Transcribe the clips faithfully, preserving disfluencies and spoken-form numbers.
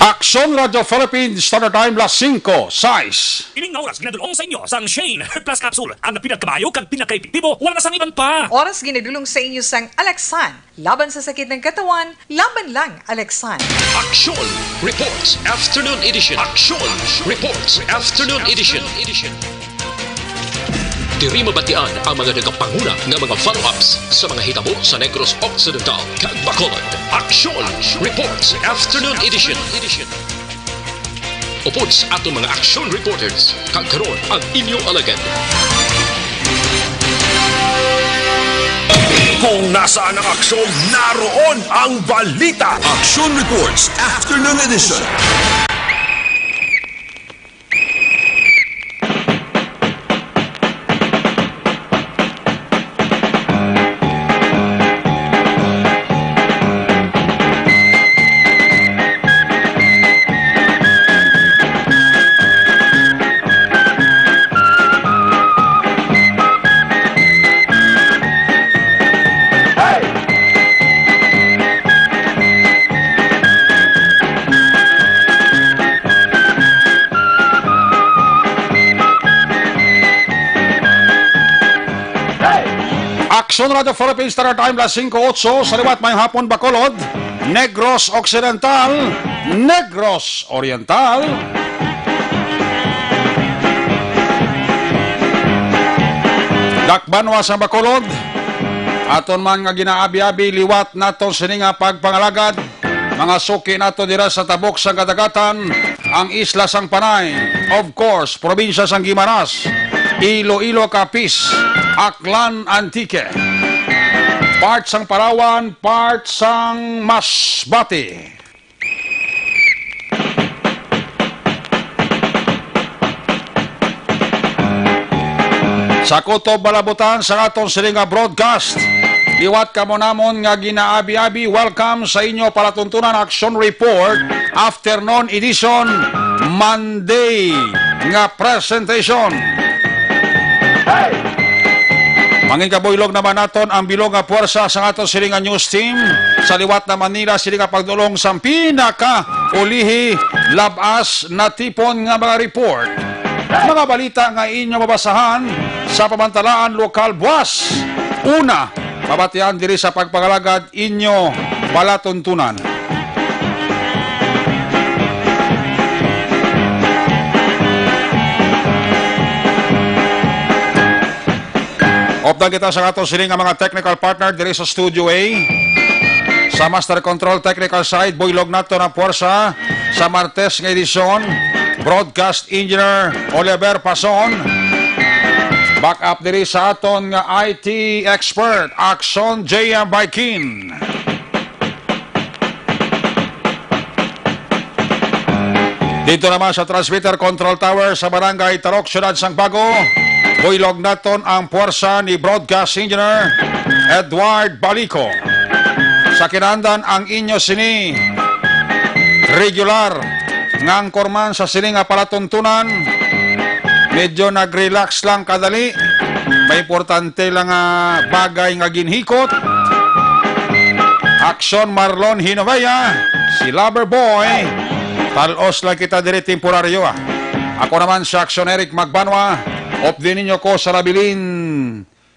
Aksyon Radio Philippines, Standard Time, las singko sais. Ining nga oras ginadul-ong sa inyo sang Shane Herbal Plus Capsule, ang pinakamayo kag pinakaepektibo, wala na sang iban pa. Oras ginadul-ong sa inyo sang Alaxan. Laban sa sakit ng katawan, laban lang Alaxan. Aksyon Reports Afternoon Edition. Aksyon Reports Afternoon Edition. Diri mabatian ang mga nagapanguna nga mga follow-ups sa mga hitabo sa Negros Occidental kag Bacolod. Aksyon Reports Afternoon Edition. Upod sa aton mga action reporters, kag karon ang inyo alagad. Kung nasaan ang aksyon, naroon ang balita. Action Reports Afternoon Edition. Aksyon Radio Philippines, Standard Time, las singko otso, sa liwat, maayong hapon, Bacolod, Negros Occidental, Negros Oriental, Dakbanwa sang Bacolod, aton man nga ginaabi-abi liwat naton sini nga pagpangalagad, mga suki nato dira sa tabok sang kadagatan, ang isla sang Panay, of course, probinsya sang Guimaras, Iloilo, Capiz, Aklan, Antique, part sang Palawan, part sang Masbate. Sa kutob balabutan sa aton sini nga broadcast, liwat kamo namon nga ginaabi-abi, welcome sa inyo palatuntunan Action Report, Afternoon Edition, Monday nga presentation. Manginkabuylog naman naton ang bilog nga puwersa sa aton sini nga news team sa liwat na Manila, sini nga pagdulong sang pinakaulihi, lab-as natipon nga mga report, mga balita nga inyo mabasahan sa pamantalaan lokal buas. Una, mabatian diri sa pagpangalagad inyo palatuntunan. Updan kita sa aton sini nga mga technical partner diri sa Studio A. Sa Master Control Technical Side, buylog naton ang puwersa sa Martes nga edisyon, Broadcast Engineer Oliver Pason. Back up diri sa aton nga I T expert, Action J M Baikin. Dito naman sa Transmitter Control Tower sa Barangay Tarok, Siyudad sang Bago, buylog naton ang puwersa ni Broadcast Engineer Edward Balico. Sa kinaandan ang inyo sini regular nga anchorman sa sini nga palatuntunan. Medyo nag-relax lang kadali. May importante lang nga bagay nga ginhikot. Aksyon Marlon Hinovea, si Lover Boy. Talos lang kita diri temporaryo, ah. Ako naman si Aksyon Eric Magbanwa. Updi ninyo ko sa nabilin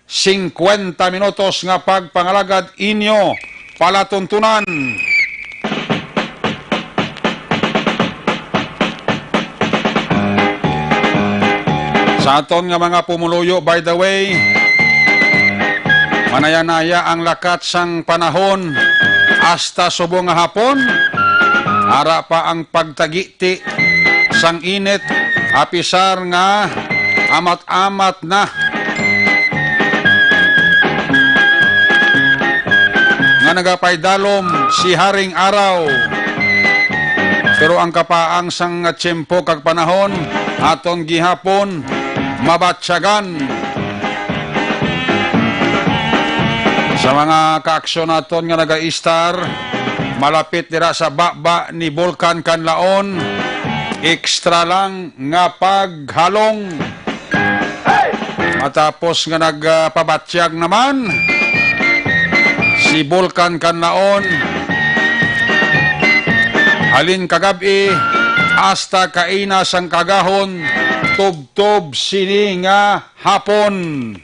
singkwenta minutos nga pagpangalagad inyo palatuntunan. Sa aton nga mga pumuluyo, by the way, manaya-naya ang lakat sang panahon hasta subong nga hapon. Ara pa ang pagtagi ti sang init, apisar nga amat-amat na nga nagapaydalom si Haring Araw. Pero ang kapaang sang tiyempo kag panahon aton gihapon mabatyagan. Sa mga kaaksyon naton nga nagaistar, malapit dira sa baba ni Bulkan Kanlaon, extra lang nga paghalong. Matapos nga nagpabatyag naman si Bulkan Kanlaon, Halin kagab-i hasta kaina sang kagahon, tubtob sini nga hapon.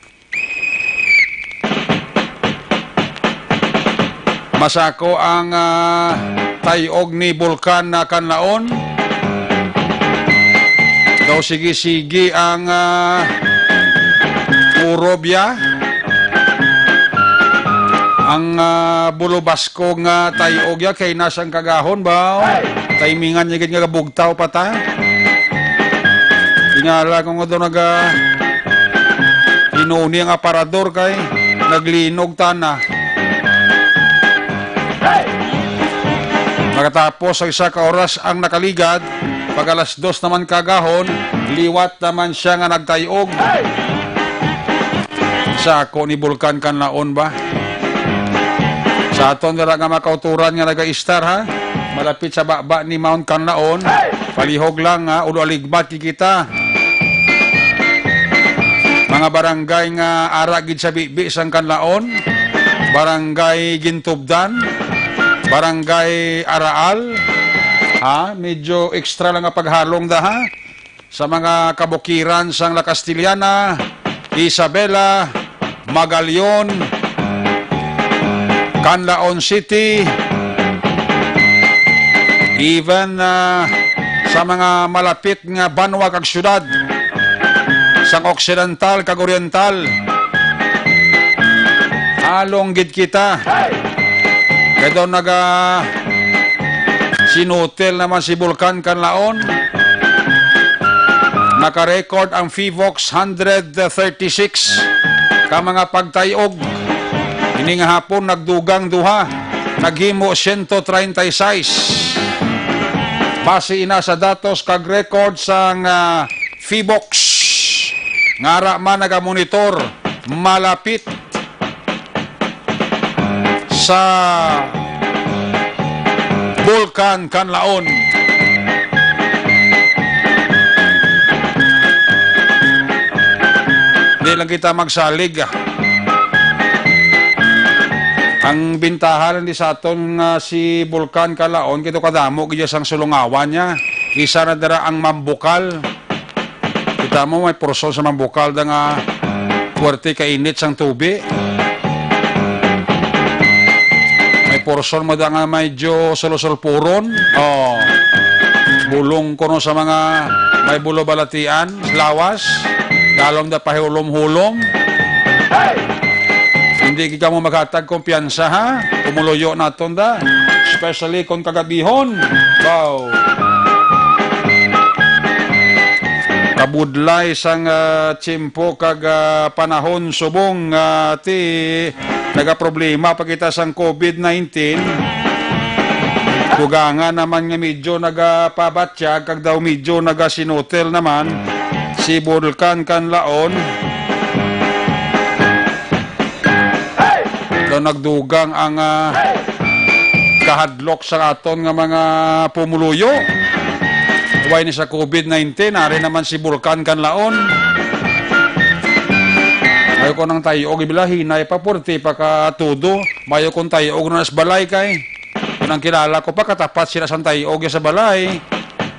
Masako ang, ah, tay-og ni Bulkan na Kanlaon. Daw sige-sige ang, ah, urobya. Ang, ah, bulubas ko nga tay-og ya kay nasang kagahon ba? Timingan niya gid nga gabugtaw pa ta. Tingala ko nga daw naga-, inuni ang aparador kay naglinog tana. Nakatapos ang isa ka oras ang nakaligad, pag alas dos naman kagahon, liwat naman siya nga nagtay-og. Sa ako ni Bulkan Kanlaon ba? Sa aton dira nga mga kauturan nga nagaistar, ha? Malapit sa baba ni Mount Kanlaon, palihog lang, ha? Ulo aligbat gid kita. Mga barangay nga ara gid sa bibi sang Kanlaon, Barangay Gintubdan, Barangay Araal, ha? Medyo extra lang nga paghalong da, ha? Sa mga kabukiran sang La Castellana, Isabela, Magallon, Canlaon City, even, ah, sa mga malapit nga banwa kag syudad sang Occidental kag Oriental. Halong gid kita. Kay daw naga sinutil naman si Bulkan Kanlaon. Naka-record ang Fivox hundred thirty-six ka mga pagtay-og. Ini nga hapon nagdugang duha, naghimo siyento treinta y seis. Base ina sa datos kag record sang, ah, Fivox, nga ara man nagamonitor malapit sa Bulkan Kanlaon. Di lang kita magsalig, ah. Ang bintaha lang di sa aton nga si Bulkan Kanlaon, kito kadamo gid sang sulungawan niya. Isa na dira ang Mambukal. Kita mo, may porson sa Mambukal da nga puwerte ka init sang tubi. May porson mo da nga medyo sulod-sulpuron. Oh. Bulong kuno sa mga may bulo balatian, lawas. Dalom da pahulom-hulom. Hindi gid kamo maghatag kumpiyansa, ha? Pumuluyo naton da. Especially kung kagabihon. Wow. Kabudlay sang, ah, tiyempo kag, ah, panahon subong, ah, ti nagaproblema pa kita sang covid nineteen. Dugangan naman nga medyo nagapabatyag kag daw medyo nagasinutil naman si Bulkan Kanlaon. Daw nagdugang ang, ah, kahadlok sa aton nga mga pumuluyo. Way ni sa covid nineteen, ari naman si Bulkan Kanlaon. Mayo ko nang tayo, og ibila hinay pa, purti pa ka tudo. Mayo kong tayo, og na sa balay kay. Nang kilala ko pa, katapat sila sang tayo, og sa balay.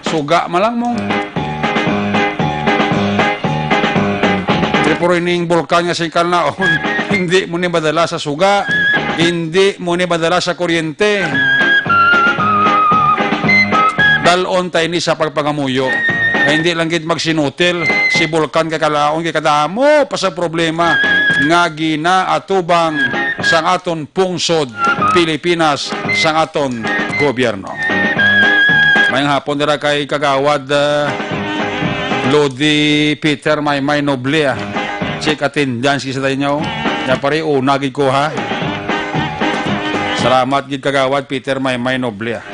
Suga man lang mo. Pero ining bulkan nga si Kanlaon, hindi mo ni madala sa suga, hindi mo ni madala sa kuryente. Dalon ta ini sa pagpangamuyo. Nga hindi lang gid magsinutil si Bulkan kay Kanlaon, kay kadamo pa sa problema nga ginaatubang sang aton pungsod Pilipinas sang aton gobyerno. Mayong hapon dira kay Kagawad, ah, Lodi Peter Maymay Noble, ah. Check attendance gid sa tayo. Ya pare, una gid ko, ha. Salamat gid Kagawad Peter Maymay Noble, ah.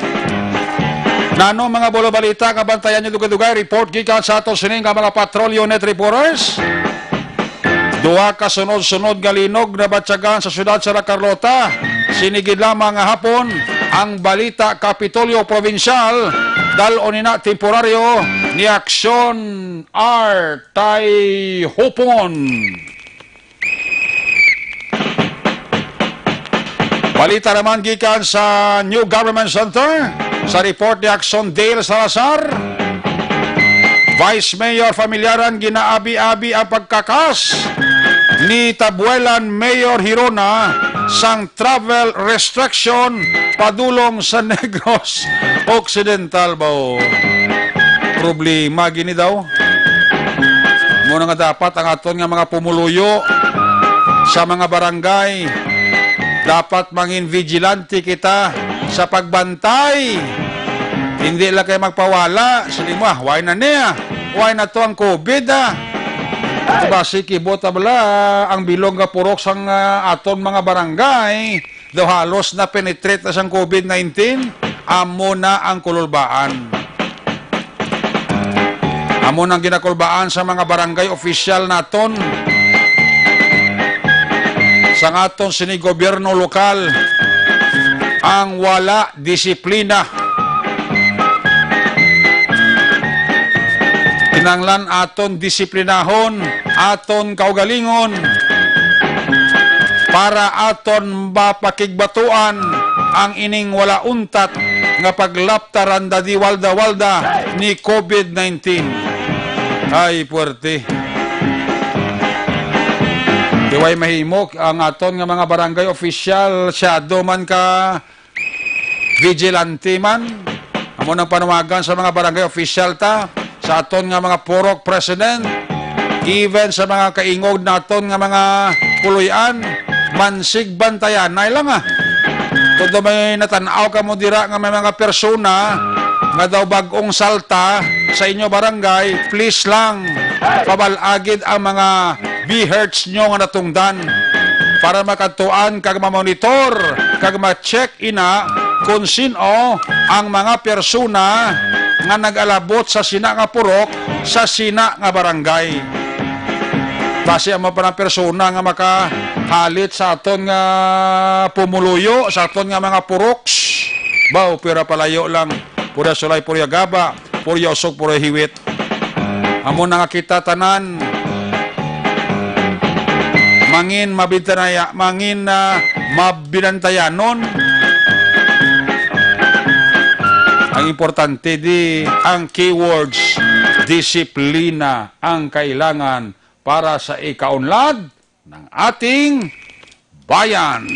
Nano mga bulo balita nga bantayan niyo dugay-dugay, report gikan sa ato sini nga mga patrol unit reporters. Duha ka sunod-sunod nga linog nabatyagan sa siyudad sa La Carlota. Sini gid lamang nga hapon ang balita, Kapitolyo Probinsyal, dal-on ina temporaryo ni Aksyon R. Tayhupon. Balita naman gikan sa New Government Center, sa report ni Axon Dale Salazar. Vice Mayor Familiaran ginaabi-abi ang pagkakas ni Tabuelan Mayor Hirona sang travel restriction padulong sa Negros Occidental ba. Problema gini daw. Muna nga dapat ang aton nga mga pumuluyo sa mga barangay, dapat mangin vigilante kita sa pagbantay. Hindi lang kayo magpawala. Sige mo, ah, why na niya? Why na to ang covid, ah? Ito ba si Kibot, ah, bala, ang bilog nga purok sang, ah, aton mga barangay? Daw halos na-penetrate na sang covid nineteen, amo na ang kululbaan. Amo nang ginakulbaan sa mga barangay official naton, sa aton sini gobyerno lokal, ang wala disiplina. Kinahanglan aton disiplinahon, aton kaugalingon, para aton mapakigbatuan ang ining wala untat nga paglaptaran da di walda-walda ni covid nineteen. Ay, puwerte. Di way mahimo ang aton nga mga barangay official, masyado man ka vigilante man. Amo nang panawagan sa mga barangay official ta, sa aton nga mga purok president, even sa mga kaingog naton nga mga puloy-an, mansig bantayanay lang, ah. Kung daw may natan-aw kamo dira nga may mga persona nga daw bag-ong salta sa inyo barangay, please lang, pabal-agid ang mga B Hertz nyo nga natungdan para makadtuan kag mamonitor kag ma-check ina kon sin-o ang mga persona nga nag-alabot sa sina nga purok, sa sina nga barangay. Basi amo pa ang persona nga makahalit sa aton nga pumuluyo, sa aton nga mga purok. Baw, pira palayo lang. Pura sulay, pura gaba, pura usog, pura hiwit. Amo na nga kita tanan mangin mabintanaya, mangin, ah, mabinantayanon. Ang importante di ang keywords, disiplina ang kailangan para sa ikaunlad ng ating bayan.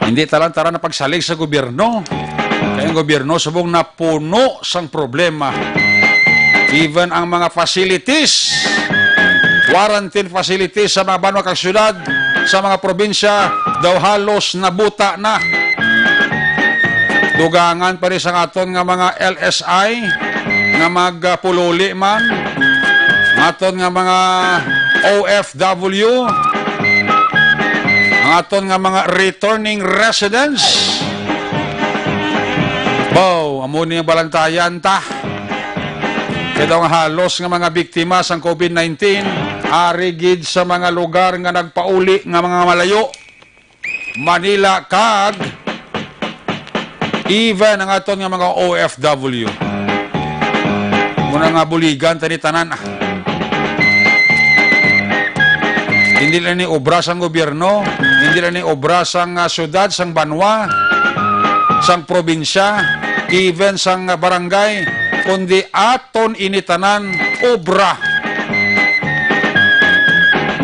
Hindi talan-taran na pagsalig sa gobyerno. Kaya ang gobyerno subong napuno sang problema. Even ang mga facilities, quarantine facilities sa mga banwa kag syudad, sa mga probinsya, daw halos nabuta na. Dugangan pa rin sa aton nga mga L S I nga magpululi man, ang aton nga mga O F W, ang aton nga mga returning residents. Baw, amo ni ang balantayan ta. Kaya daw nga halos nga mga biktima sang covid nineteen, ari gid sa mga lugar nga nagpauli nga mga malayo. Manila, kag even ang aton nga mga O F W. Muna nga buligan tani tanan, ah. Hindi lang ni obra sang gobyerno, hindi lang ni obra sang, ah, syudad, sang banwa, sang probinsya, even sang, ah, barangay, kundi aton ini tanan obra.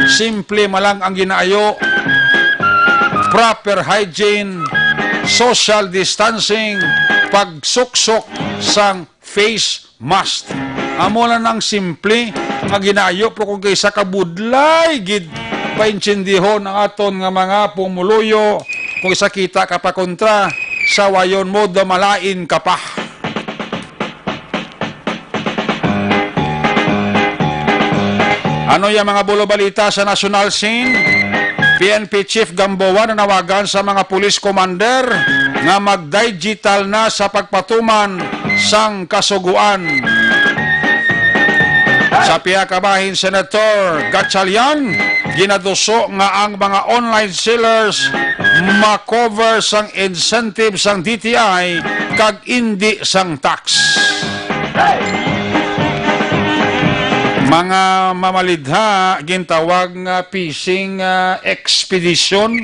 Simple man lang ang ginaayo, proper hygiene, social distancing, pagsuksok sang face mask. Amo lang ang simple nga ginaayo, pero kung kaysa kabudlay gid paintsindihon ang aton nga mga pumuluyo, kung isa kita ka pa kontra, sawayon mo, damalain ka pa. Ano yung mga bulo balita sa national scene? P N P Chief Gamboa nanawagan sa mga police commander nga mag-digital na sa pagpatuman sang kasuguan. Sa pihak bahin, Senator Gatchalian, ginaduso nga ang mga online sellers ma-cover sang incentive sang D T I kag indi sang tax. Mga mamalidha, gintawag nga fishing, ah, expedition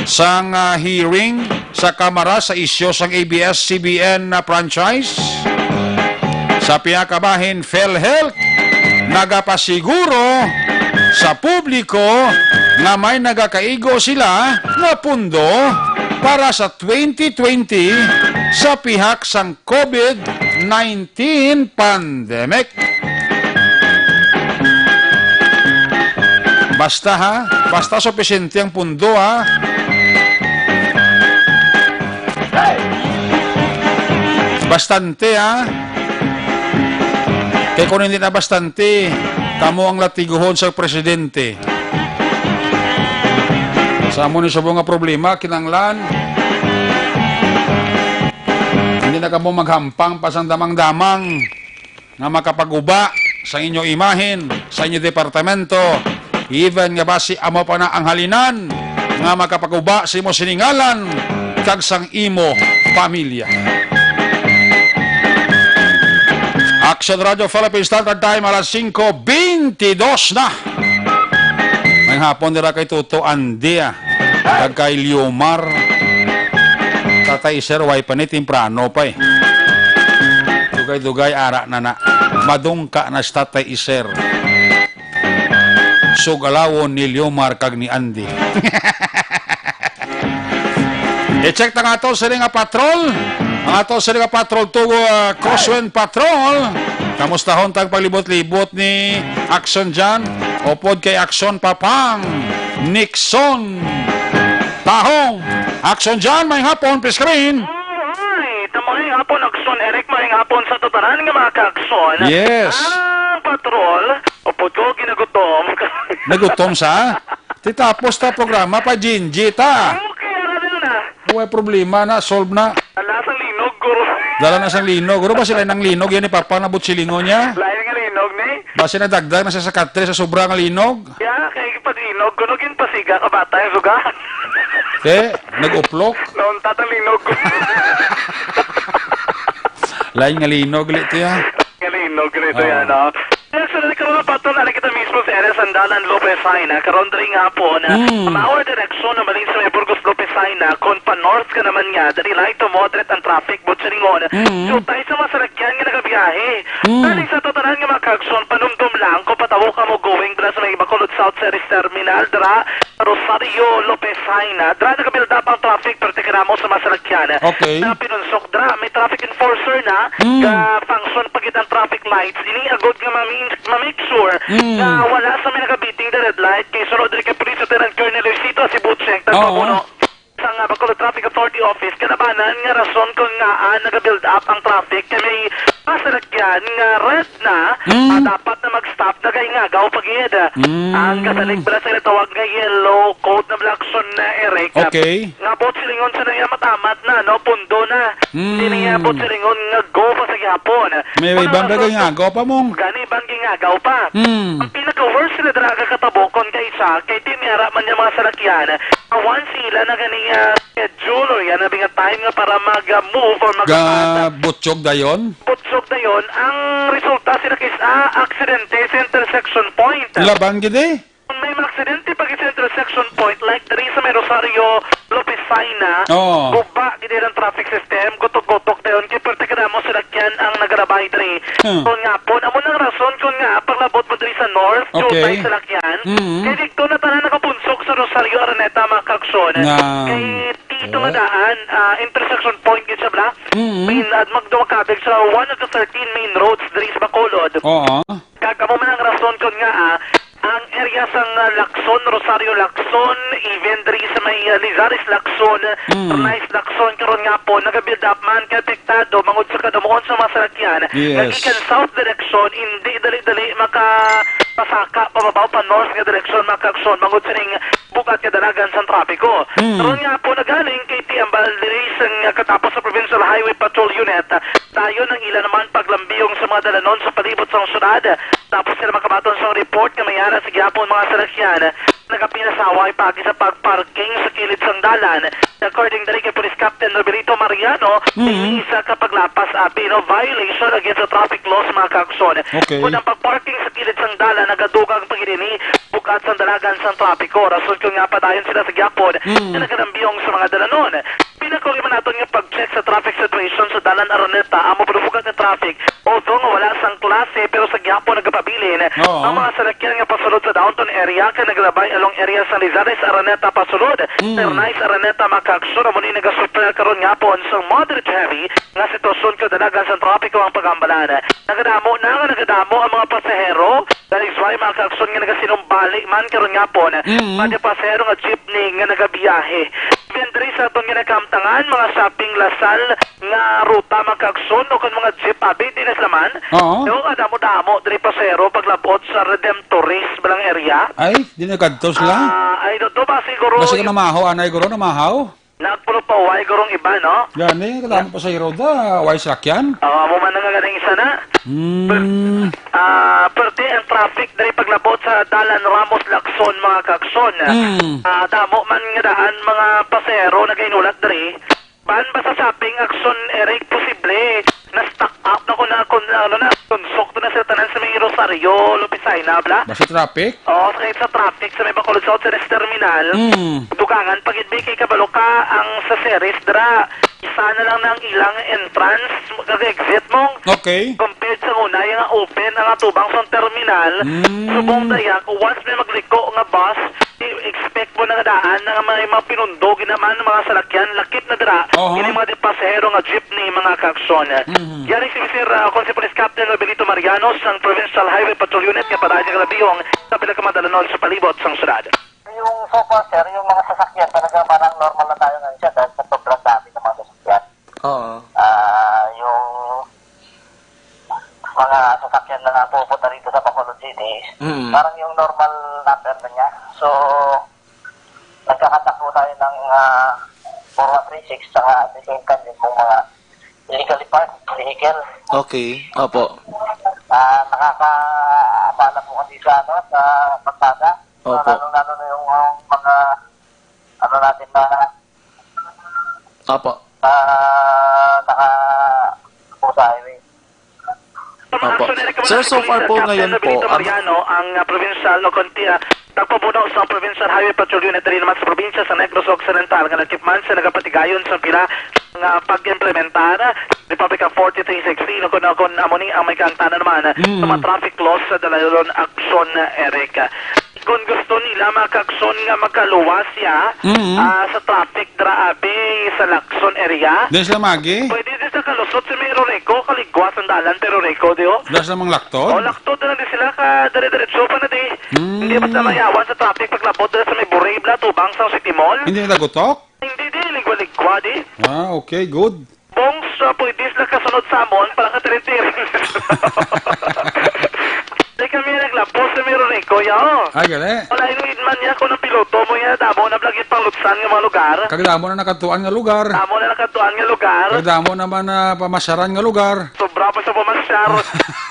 sang, ah, hearing sa Kamara sa isyu sang A B S C B N na franchise. Sa pihak ka bahin, PhilHealth nagapasiguro sa publiko nga may nagakaigo sila nga pundo para sa twenty twenty sa pihak sang COVID nineteen pandemic. Basta, ha, basta supisyente ang pundo, ha. Bastante, ha. Kay kung hindi na bastante, kamo ang latiguhon sa presidente. Sa amo ni subong nga problema, kinanglan hindi na kamo maghampang pa sang damang-damang nga makapaguba sa inyo imahen, sa inyo departamento, even nga basi amo pa na ang halinan nga makapaguba sa imo siningalan kag sang imo pamilya. Action Radio Philippines Standard Time, alas singko bentidós na. May hapon dira kay Toto Andia, kag kay Liomar. Tatay Sir, way pa ni, temprano pa eh. Dugay-dugay, ara na na. Madungka na si Tatay Iser. Sugalawon ni Liomar kag ni Andy. I-check ta nga ato sini nga patrol. Ang ato sini nga patrol, Tugo, ah, Crosswind Patrol. Kamustahon tag paglibot-libot ni Action John. Upod kay Action Papang Nixon Tahong. Action John, may hapon, please screen. Alright. Maayong hapon, Action Eric. Maayong hapon sa tutanan nga mga ka-Action. Yes. Ang patrol, upod ko, ginagutom. Nagutom sa? Ti tapos ta programa pa, Gingy ta. Okay, ano na na? Way problema na, solve na. Dala sang linog, guro. Dala na sang linog. Guro, basi lain ang linog yan ni Papa nga butsilingon niya? Lain nga linog ni? Basi nadagdag na siya sa katre sa sobra nga linog? Ya, kay pag linog, kuno ginpasiga ka bata yung suga. Te, nag-uplok? Nauntat ang linog. Lain nga linog, li, te, ah. Nga linog, ganito Oo. yan, no? Yes, sir, karon nga patol, ari kita mismo sa area Sandalan, Lopez High na. Karon diri nga hapon, ah, Mm. ang our direksyon na balin sa may Burgos, Lopez High na. Kung pa north ka naman nga, diri light to moderate ang traffic, but silingon. Mm. Jutay sa mga salakyan nga nagabiyahe. Mm. Dali sa tatanan nga mga ka-Action, panumdom lang kung patawo ka mo going dira sa may Bacolod South Service Terminal, dira Rosario, Lopez High na. Dira nagabuild up ang traffic, perti ka namo sa mga salakyan. Okay. Na pinunsok dira, may traffic enforcer na, Mm. ga-function pa gid ang traffic lights. Ini agod nga mami-, ma-make sure Mm. nga wala sa may nagabiting the red light. Kay sunod diri kay Police Lieutenant Colonel Luisito Asibucheng, Oo. tagpamuno sang, ah, Bacolod Traffic Authority Office, kalabanan nga rason kung ngaa nagabuild up ang traffic kay may mga salakyan nga red na, Mm. ah, dapat na mag-stop, nagahingagaw pa gid. Mm. Ang kasalig bala sa ginatawag nga yellow code na bala, Action na, Eric. Okay. Nga buot silingon sa nang amat-amat na, no? Pundo na. Mm. Hindi na niya buot silingon nga go pa sa gihapon. May Mga iban rason gagay nga, go pa mong. Gani iban gingagaw pa. Mm. Ang pinaka-worst sila dira kakatabokon kay isa, kay di may ara man niya mga salakyan. Awan sila na gani, ah, schedule or yan na nga time nga para mag-, ah, move or mag-, Ga butyog dayon? Butyog dayon. Ang resulta sila kay isa, aksidente sa intersection point. Laban gid eh. Kung may mga aksidente pa gid sa intersection point, like diri sa may Rosario, Lopez Saina, Oo. guba gid ang traffic system, gutok-gutok dayon, kay pwerte ka damo salakyan ang nagarabay diri. Hmm. Kung nga po, amo nang rason kung nga paglabot mo diri sa north, Okay. jutay salakyan. Mm. Kay dito na tanan nakapunsok sa Rosario Araneta, mga ka-Action. Nga. Kay dito nga daan, ah, intersection point gid siya, bla? Mm. Main, at magdumakabig sa one of the thirteen main roads diri sa Bacolod. Oo. Kag amo man ang rason kon nga, ah, ang area sang, ah, Lacson, Rosario Lacson, even diri sa may, ah, Lizares Lacson, Mm. Ternais Lacson, karon nga po, nagabuild up man, kay apektado mangod sa kadamuon sa mga salakyan nga Yes. gikan south direction, hindi dali-dali makapasaka pababaw pa north nga direksyon, mga ka-Action, mangod sining bug-at nga dalagan sang trapiko. Mm. Karon nga po nagaling kay T M Bal diri sang katapos sa Provincial Highway Patrol Unit, dayon ang ila naman paglambiyong sa mga dalanon sa palibot sang syudad. Tapos sila makabaton sang report nga may ara sa gihapon mga salakyan nagapinasaway paagi sa pagparking sa kilid sang dalan. According diri kay Police Captain Roberto Mariano, Mm. ini isa ka paglapas abi, no, violation against the traffic laws, mga kaagsoon. Okay. Kung ang pagparking sa kilid sang dalan nagadugang pag ini bug-at sang dalagan sang trapiko, rason kung nga padayon sila sa gihapon Mm. nga nagalambiyong sa mga dalanon. Pinakuliman naton nga pag-check sa traffic situation sa Dalan Araneta, amo pa bug-at nga traffic, although nga wala sang klase, pero sa gihapon nagapabilin Oo. ang mga salakyan nga pasulod sa downtown area kay naglabay along area sa Lizares Araneta pasulod. Mm. Ternais Araneta, mga kaagsoon, amo ni nagasuffer karon nga hapon sa moderate heavy nga sitwasyon kay dalagan sang trapiko ang pagambalan. Nagadamo na nga nagadamo ang mga pasahero. That is why, mga kaagsoon, nga nagasinumbali man karon nga hapon, Mm. mga pasahero nga jeepney nga nagabiyahe. Even diri sa aton nga nagkahamtangan, mga shopping Lasal nga ruta, mga kaagsoon, o kon mga jeep abi, di na sila man. Oo. Pero nga damo-damo diri pasahero paglabot sa Redemptorist ba lang area. Ay, di na kadto sila? Ah, I don't know ba siguro Basta yung namahaw, anay guro, namahaw? Nagpulo pa way gurong iba, no? Gani, kadamo pasahero da, way sakyan? Oo, amo man nga ganing isa na. Hmm. Ah, perte ang traffic diri paglabot sa Dalan Ramos Lacson, mga kaagsoon. Hmm. Ah, damo man nga daan mga pasahero nagainulat diri. Ban ba sa shopping action, Eric, posible na-stuck up na ko na, kun, ano na, kunsok na sa tanan sa may Rosario, Lupisay na, bla? Basta traffic? Oo, sa, sa traffic sa may Bacolod South Ceres Terminal. Mm. Dugangan pa gid, bi, kay kabalo ka ang sa Ceres dra. Isa na lang nang ilang entrance, kag exit mo. Okay. Compared sa una, yung open ang atubang sa terminal. Mm. Subong daya, kung once may magliko nga bus, i-expect mo na nga daan na may mga pinundo, ginaman, mga salakyan, lakip na dira. Oho. Ini mga di pasahero nga jeepney, mga kaagsoon. Mhm. Yari si Mister, ah, kung si Police Captain Roberto Mariano sang Provincial Highway Patrol Unit nga padayon nga labihon sa pila ka mga dalanon sa palibot sang syudad. Yung so far, sir, yung mga sasakyan talaga parang normal na tayo ngayon siya dahil sa sobrang dami ng mga sasakyan. Oo. Ah, yung mga sasakyan na napupunta rito sa Bacolod City, Mm. parang yung normal number na niya. So, nagkakatakbo tayo ng, ah, four one three six, saka at the same time, yung mga illegally parked vehicle. Okay, opo. Ah, nakakaabala po kasi sa, ano, sa kalsada. So, Opo. lalong-lalo na yung, yung mga, ano natin na, Opo. ah, naka, po sa highway. Opo. Sir, so far po ngayon po, ang Mariano, ang, ah, provincial o konti, ah, tagpamuno sa Provincial Highway Patrol Unit diri naman sa probinsya sa Negros Occidental nga nagkipman sa nagapatigayon sa pila nga pag-implementar ni Public Act forty-three sixteen, kung, kung amo ni ang may kaangtanan naman Mm. sa mga traffic laws sa Dalayuron Action, Eric. Kung gusto nila, mga kaagsoon, nga makaluwas siya, Mm. ah, sa traffic dra abi sa Lacson area, Di sila magi? pwede din sa kalusot si Miro Rico, kaligwa sang dalan, pero Rico, di, oh. Di sila mang laktod? O, laktod na lang di sila ka dire-diretso pa na di. Mm. Hindi basta mayawan sa traffic paglabot dira sa may Buri, bla, tubang sa City Mall. Hindi na gutok? Hindi di, ligwa-ligwa di. Ah, okay, good. Bongs, ah, pwede sila kasunod sa amon para ka tirintirin. Di kami naglapos sa Miro Rico, ya, oh. Ay, gali. Wala, inuid man niya kung ang piloto mo ya, damo na lagi pang lutsan nga mga lugar. Kag damo na nakatuan nga lugar. Damo na nakatuan nga lugar. Kag damo naman na pamasyaran nga lugar. Sobra pa sa pamasyar.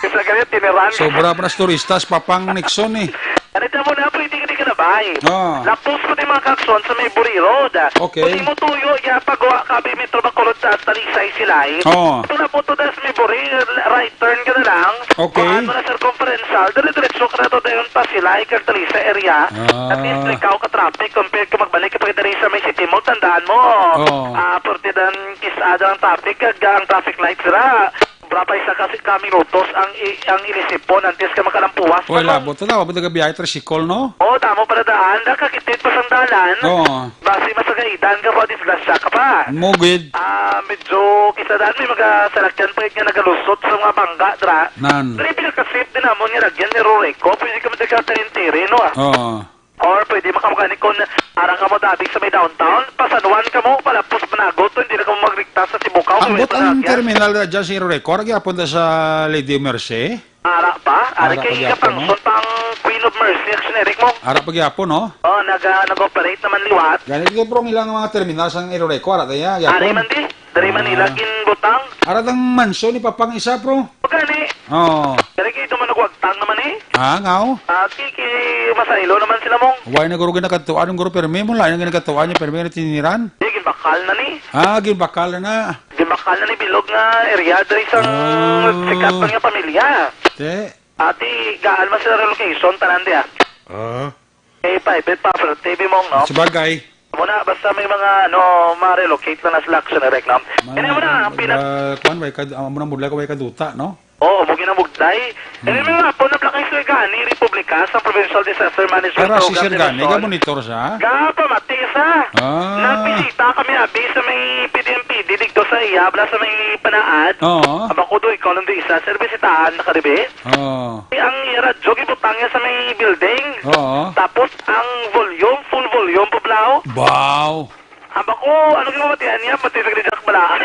Isa kaya tiniran. Sobra pa na sa turistas, papang Nixon eh. Ano, damo na, pwede ka di ka na bay. Oo. Lapos ko di mga kakson sa may Buri Road. Okay. Pwede mo tuyo, ya, pagawa ka, abi, Metro Bacolod sa Talisay, Silay. Oo. Ito na po to, das may Buri, right turn ka na lang. Okay. Kuhaan mo na circumferential, dire-diretso ka na to dayon pa Silay, kag Talisay area. Ah. At least, ikaw ka traffic, compared ka magbalik ka pa diri sa may City Mall, tandaan mo. Oo. Ah, pwerte dan kisada ang traffic, kag ang traffic lights ra. Sobra pa isa kasi ka minutos ang i-, ang inisipon antes ka makalampuwas pa. Oy, labot na, wala pa nagabiyahe tricycle, no? Oh, damo pa na daan, da, kakitid pa sang dalan. Oo. Basi masagaidan ka pa, disgrasya ka pa. Mugid. Ah, medyo kisa daan may mga salakyan pa nga nagalusot sa mga bangga, dra. Nan. Pero pinaka-safe din namon nga lagyan ni Roreco, pwede ka magdagatan ng terreno, ah. Oo. Or pwede man kamo gani kung ara kamo dabi sa may downtown, pa San Juan kamo, palapos Managot, hindi na kamo magrikta sa Sibukaw, Ambot kay may ang panagya. Terminal na dyan sa Record, gyapon na sa Lady Mercy? Ara pa? Ara Ara kay pa gyapon, no? Kapangson pang Queen of Mercy, action, Eric, Ara pa gyapon, no? Oh, naga-, nag-operate naman liwat. Gani, di, bro, ang ilang mga terminal sang Eroreco, ara tayo, Ari gyapon. Man di, dari Manila Ah. ginbutang. Ara tang mansyon ni Papang isa, bro. O gani. Oh. Dari kay duman nagwagtang naman eh. Ah, ngao? Ah, ki-, ki-, masaylo naman sila mong. Why na guro ginakatuan, guro, permi mo lang, yung ginakatuan niya, permi na tiniran? Di, ginbakal na ni. Ah, ginbakal na na. Ginbakal na ni bilog nga area, dari sang Ah. sikat pa nga pamilya. Te. Ati, gaan man sila relocation, tanan di ah. Ah. Eh, private property, bi mong, no? Sabagay. Muna, basta may mga, ano, ma-relocate lang na sila, action direct, no? Mga, Kaya mo na, ang pinag- ah, kuwan, way kad-, ah, muna mudla ka, way kaduta, no? Oo, mo ginamugday. Hmm. Kaya may mga po na plakay sa gani, Republika, sa Provincial Disaster Management Para si Program Sir Gani, Division. Ga-monitor siya? Ga, pamati sa. Ah. Nagbisita kami, abi, sa may P D M P D, dito sa iya, bla sa may Panaad. Oo. Aba ko do, ikaw nang di isa, sir, bisitahan na ka, di ba? Oo. Eh, ang radyo, gibutang niya sa may building. Oo. Tapos, ang volume, full volume, pablaw. Wow. Aba ko, ano yung matihan niya? Pati sa Jack Balaan.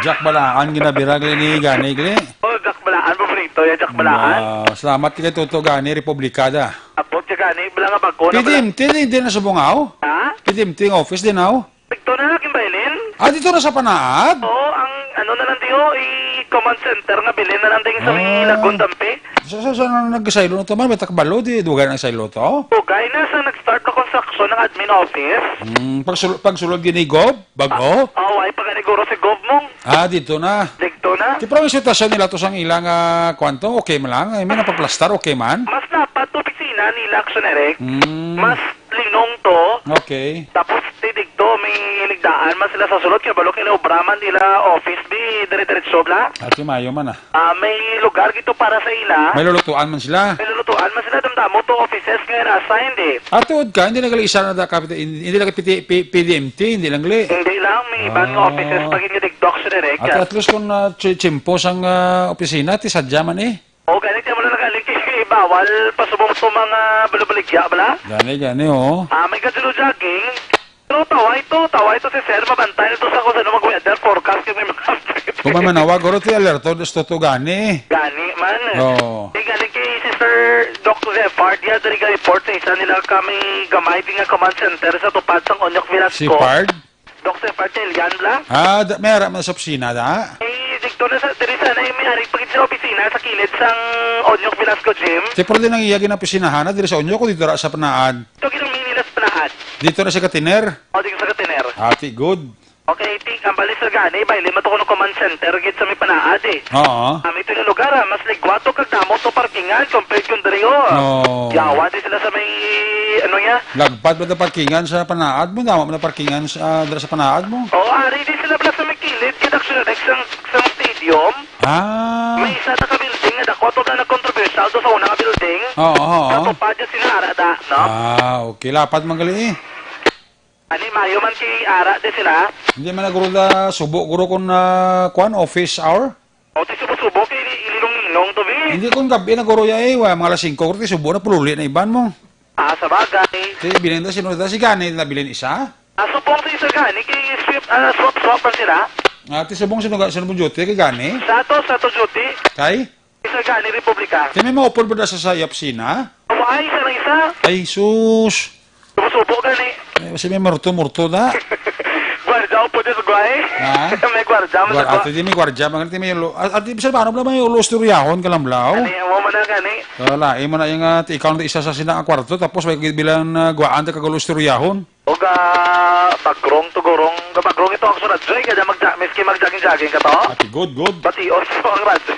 Jack Balaan, ginabirag ni Gani, gali. Oh, Jack Balaan, paborito niya, Jack Balaan. Wow. Salamat kay Toto Gani, Republikada. Abot siya gani, bala nga bago na P D M T, di, di na sa Bungaw? Ha? P D M T ang office din, aw? Dito na, Kimbaylin. Ah, dito na sa Panaad? Oo, ang ano na lang diyo, i-command center nga bilin na lang din sa may Ah. Lagun, Tampi. So, so, so, nang nagsaylo na to, man, may takbalo, di, dugan ang saylo to? Dugay na sa nag-start na construction ng admin office. Hmm, pagsul-, pagsulod gini, Gob? Bago? Ah, oh, ay, pag-aniguro si Gob mong. Ah, dito na. Dito na. Di, pero ang sitwasyon nila to sang ilang, ah, kwanto, okay man lang? I mean, napaplastar, okay man? Mas dapat to, opisina nila, Action Direct. Hmm. Mas linong to. Okay. Tapos, ti digto, may ligdaan man sila sa sulod, kay balo kay obra man nila office, di dire-diretso bla. Ati mayo man, ah. Ah, may lugar gito para sa ila. May lulutuan man sila. May lulutuan man sila, damdamo to offices nga ina-assign, eh. Ah, tuod ka, hindi na gali isa na da kapit-, hindi, hindi na kapiti-, P-, P D M T, hindi lang gali. Hindi lang, may iban nga Ah. offices pa gid nga digto, Action Direct. At, at least kung, ah, chi-, chimpo sang, ah, opisina, ti sadya man, eh. O, gani, kaya mo na nagaling kay bawal pasubong sa mga balubaligya, bala? Gani, gani, oo. Ah, may kadilo jogging. Pero taway to, taway to si Sir, mabantay na to sa kung saan mag-weather forecast kay may mga Kung may manawag, guro, ti alerto, gusto to gani. Gani man. Oo. Di gani kay si Sir Doc Zephyr, diya, dali ka report sa isa nila kami gamay, di nga command center sa tupad sang Onyok Velasco. Si Pard? Doc Zephyr Telian, bla? Ah, da-, may ara man sa opisina, da? Eh, dito na sa, diri sa, na, may ari pagid sa opisina sa kilid sang Onyok Velasco Gym. Ti, pero di nang iya ginaopisinahan na, diri sa Onyok o dito ra sa Panaad? Ito, ginang Manila sa Panaad. Dito na sa Katiner? O, dito sa Katiner. Ati, good. Okay, ti, ang bali sa gani, bayle man to kuno command center, gid sa may Panaad, eh. Oo. Kami ito yung lugar, ah, mas ligwat to kag damo to parkingan, compared kun diri, oh. Oo. Yawa, di sila sa may, ano niya? Lagpad ba na parkingan sa Panaad mo? Damo na parkingan sa, ah, dira sa Panaad mo? Oo, ari, di sila pala sa may kilid, gid, actually, like, sa, sa stadium. Ah. May isa na ka building, nga dako to na nag-controversial to sa una nga building. Oo, oo. Natupad yung sinara, da, no? Ah, okay. Lapad man gali, eh. Ani, mayo man kay ara di sila? Hindi man na guro da subo, guro, kung, ah, kwan, office hour? O, ti subo-subo kay ili-, ilinong-inong to, bi. Hindi, kung gabi na guro ya, eh, wa, mga alas singko, guro, ti subo na, pululi na iban mo. Ah, sa bagay. Ti, bilin ta, sino ta, si Gani, nabilin isa? Ah, subong sa isa gani, kay swap, ah, swap-swap man sila. Ah, ti subong sino ga-, sino mo duty, kay Gani? Sa to, sa to duty. Kay? Isa gani, Republika. Ti may maupod ba da sa, sa iya opisina? Wa, isa na isa. Ay, sus. Subo-subo gani. Eh, kasi may murto-murto da. Gwardya, upod sa gway. Ha? May gwardya, may Gwar-, gwardya. Ate, di may gwardya, mga ti may ulo. A-, ate, bisan paano bala may ulo, istoryahon ka lang, bla, oh. Ano yung mo man na gani? Wala, imo na yung, ah, ikaw na isa sa sina ang kwarto, tapos may bilang, ah, gwaan ta kagulo, istoryahon. O ga bagrong to gurong, ga bagrong ito ang sunod, Joy, kaya magja-, miski mag-jogging-jogging ka to? Ate, good, good. Bation to ang radyo.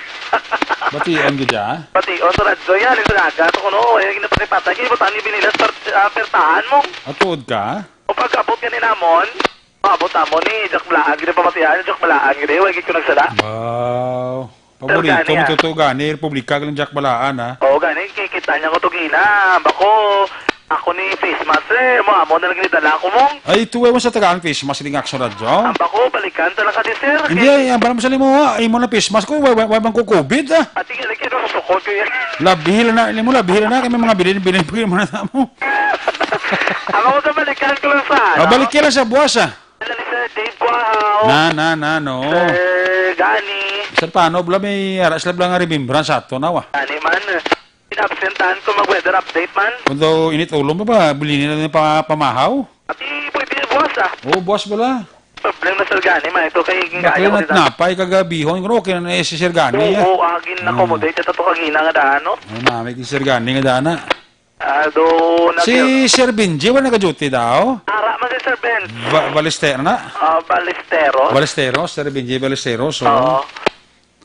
Bation gid, ah. Bation to radyo yan, yung aga to kuno, eh, yung napatay-patay, kaya butang ni binilas per-, ah, pertahan mo. Atuod ka? O pag-abot ka ni namon, abot namon ni Jack Blaan, gini pamatian, Jack Blaan, gini, wag ko nagsala. Wow. Paborito Pero gani, mo ah. Totoo gani, Republika, galing Jack Balaan, ha? Oo, gani, kikita niya ko to gina. Bako, ako ni face mask, eh. Mo, amo na lang ni dala ko mong. Ay, ito, eh, sa tagaan face mask, hindi nga aksyon radyo. Ang bako, balikan ta lang ka di, sir. Hindi, Kay ay, ang balam sa limo, ha? Imo na face mask ko, wa, wa, wa bang ko covid, ha? Ati, galing kayo, susukot ko yan. Labihil na, limo, labihil na, kami mga bilin, bilin, bilin mo na sa mo. Ang ako sa balikan ko lang sa, Ah, ano? Balik ka lang sa buwas, ah. Ano ni Sir Dave Guahaw? Na, na, na, no. Sir Gani. Sir, paano, bala, may ara sila, bala, nga remembrance sa ato na, wa? Gani man. Absentan kung mag-weather update man. Kung daw init ulo mo ba, bilhin nila ng pa, pamahaw? Ati, pwede yung buwas, ah. Oo, buwas pala. Problem na, Sir Gani, man. Ito kay Bakla Gingaya ko na din, ah. Napay kagabihon. Pero okay na na eh, si Sir Gani, Oo, ah. Oo, agin na accommodate. Ito to kagina nga daan, no? Ay, mami, si Sir Gani nga daan, ah. Ah, do, Si nag- Sir Benji, wala nag-duty daw? Ara man si Sir Ben. Ba- Balestero na? Ah, Balestero. Balestero, Sir Benji Balestero, so. Oo.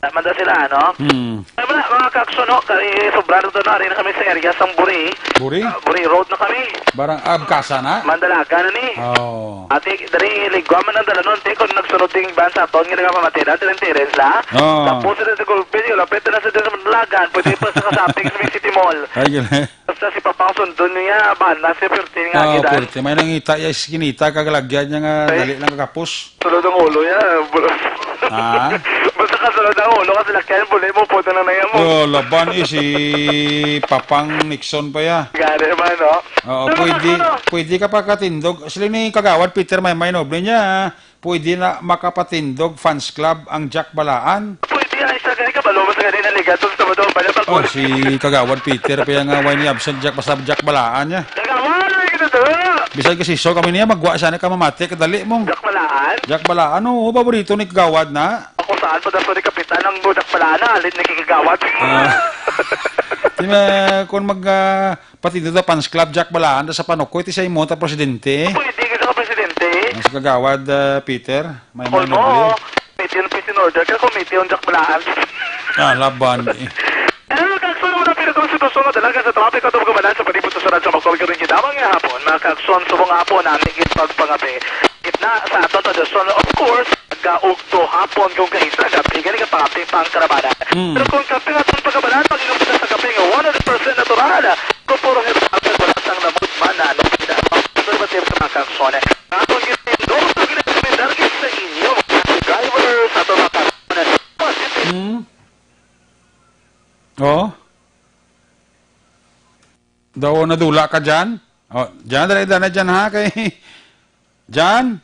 Tama daw sila, ano? Hmm. Ay, wala, mga kakso, no? Kay sobra na to, no? Ari na kami sa area sang Buri. Buri? Ah, Buri Road na kami. Barang Abkasa na? Mandalaga na ni. Oh. Ate, dali, ligwa man ang dalanon, te, kung nagsunod ding van sa aton, nga nagpamati na, dali, Terence, la? Oh. Tapos sila sa Gulpin, yung lapit na sa dyan sa Mandalagan, pwede pa sa kasaping sa may City Mall. Ay, gila. Basta si Papa ang sundon niya, banda si Pertin nga Ah, gidan. Pertin. May nangita, ya, iskinita, kagalagyan niya nga, Ay. Dali lang kakapos. Sulod ang ulo niya. Ah? Basta ka sulod ang ulo, kasi lakyan, buli mo, puto na naya mo. Oh, laban eh, si Papang Nixon pa ya. Gani man, no? Oo, Pero pwede, ano? Pwede ka pa katindog. Sila ni Kagawad Peter may may noble niya. Pwede na makapatindog fans club ang Jack Balaan. Pwede ay sa gani kabalo mo sa gani naligaton sa Sabado ang bala pag Oh, si Kagawad Peter pa yung uh, why ni absent Jack basta Jack Balaan niya. Kagawad, ay kita to. Bisan kasi so kami niya magwa sana ka mamati kadali mong Jack Balaan? Jack Balaan, oo, paborito ni Kagawad na. Ako saan pa daw ni Kapitan ang Jack Balaan na alit ni Kagawad? Ah. Di ba, kung mag ah, Pati dito fans club, Jack Balaan, sa Panukoy, ti sa imo, ta presidente. Pwede ka sa presidente. Ang sa kagawad, ah, Peter, may Kung mga mo, noble. Pwede yung peace in order ka, kung pwede yung Jack Balaan. Ah, laban. Eh. Ano, kakson mo na pinatong sitwasyon na talaga sa traffic at mga balan sa palibot sa Sarat sa Makol, Karingi, Damang nga hapon. Mga kakson, subong hapon, namin yung pagpangape. Gitna sa aton tradisyon, of course, gaugto hapon kung kaisa, gabi, gani ka pangape pang karabana. Mm. Pero kung kape nga itong pagkabalan, pag-inom ka sa kape nga one hundred percent natural, Kupuro nga sa aton, wala sang lamot man na ano, pina-, preservative sa mga kakson. Atong gitindog, atong ginarekomendar gid sa inyo, mga drivers, ato mga kakson. Hmm? Oh? Daw nadula ka dyan? Oh, dyan, dali, dali, dyan, ha? Kay, dyan?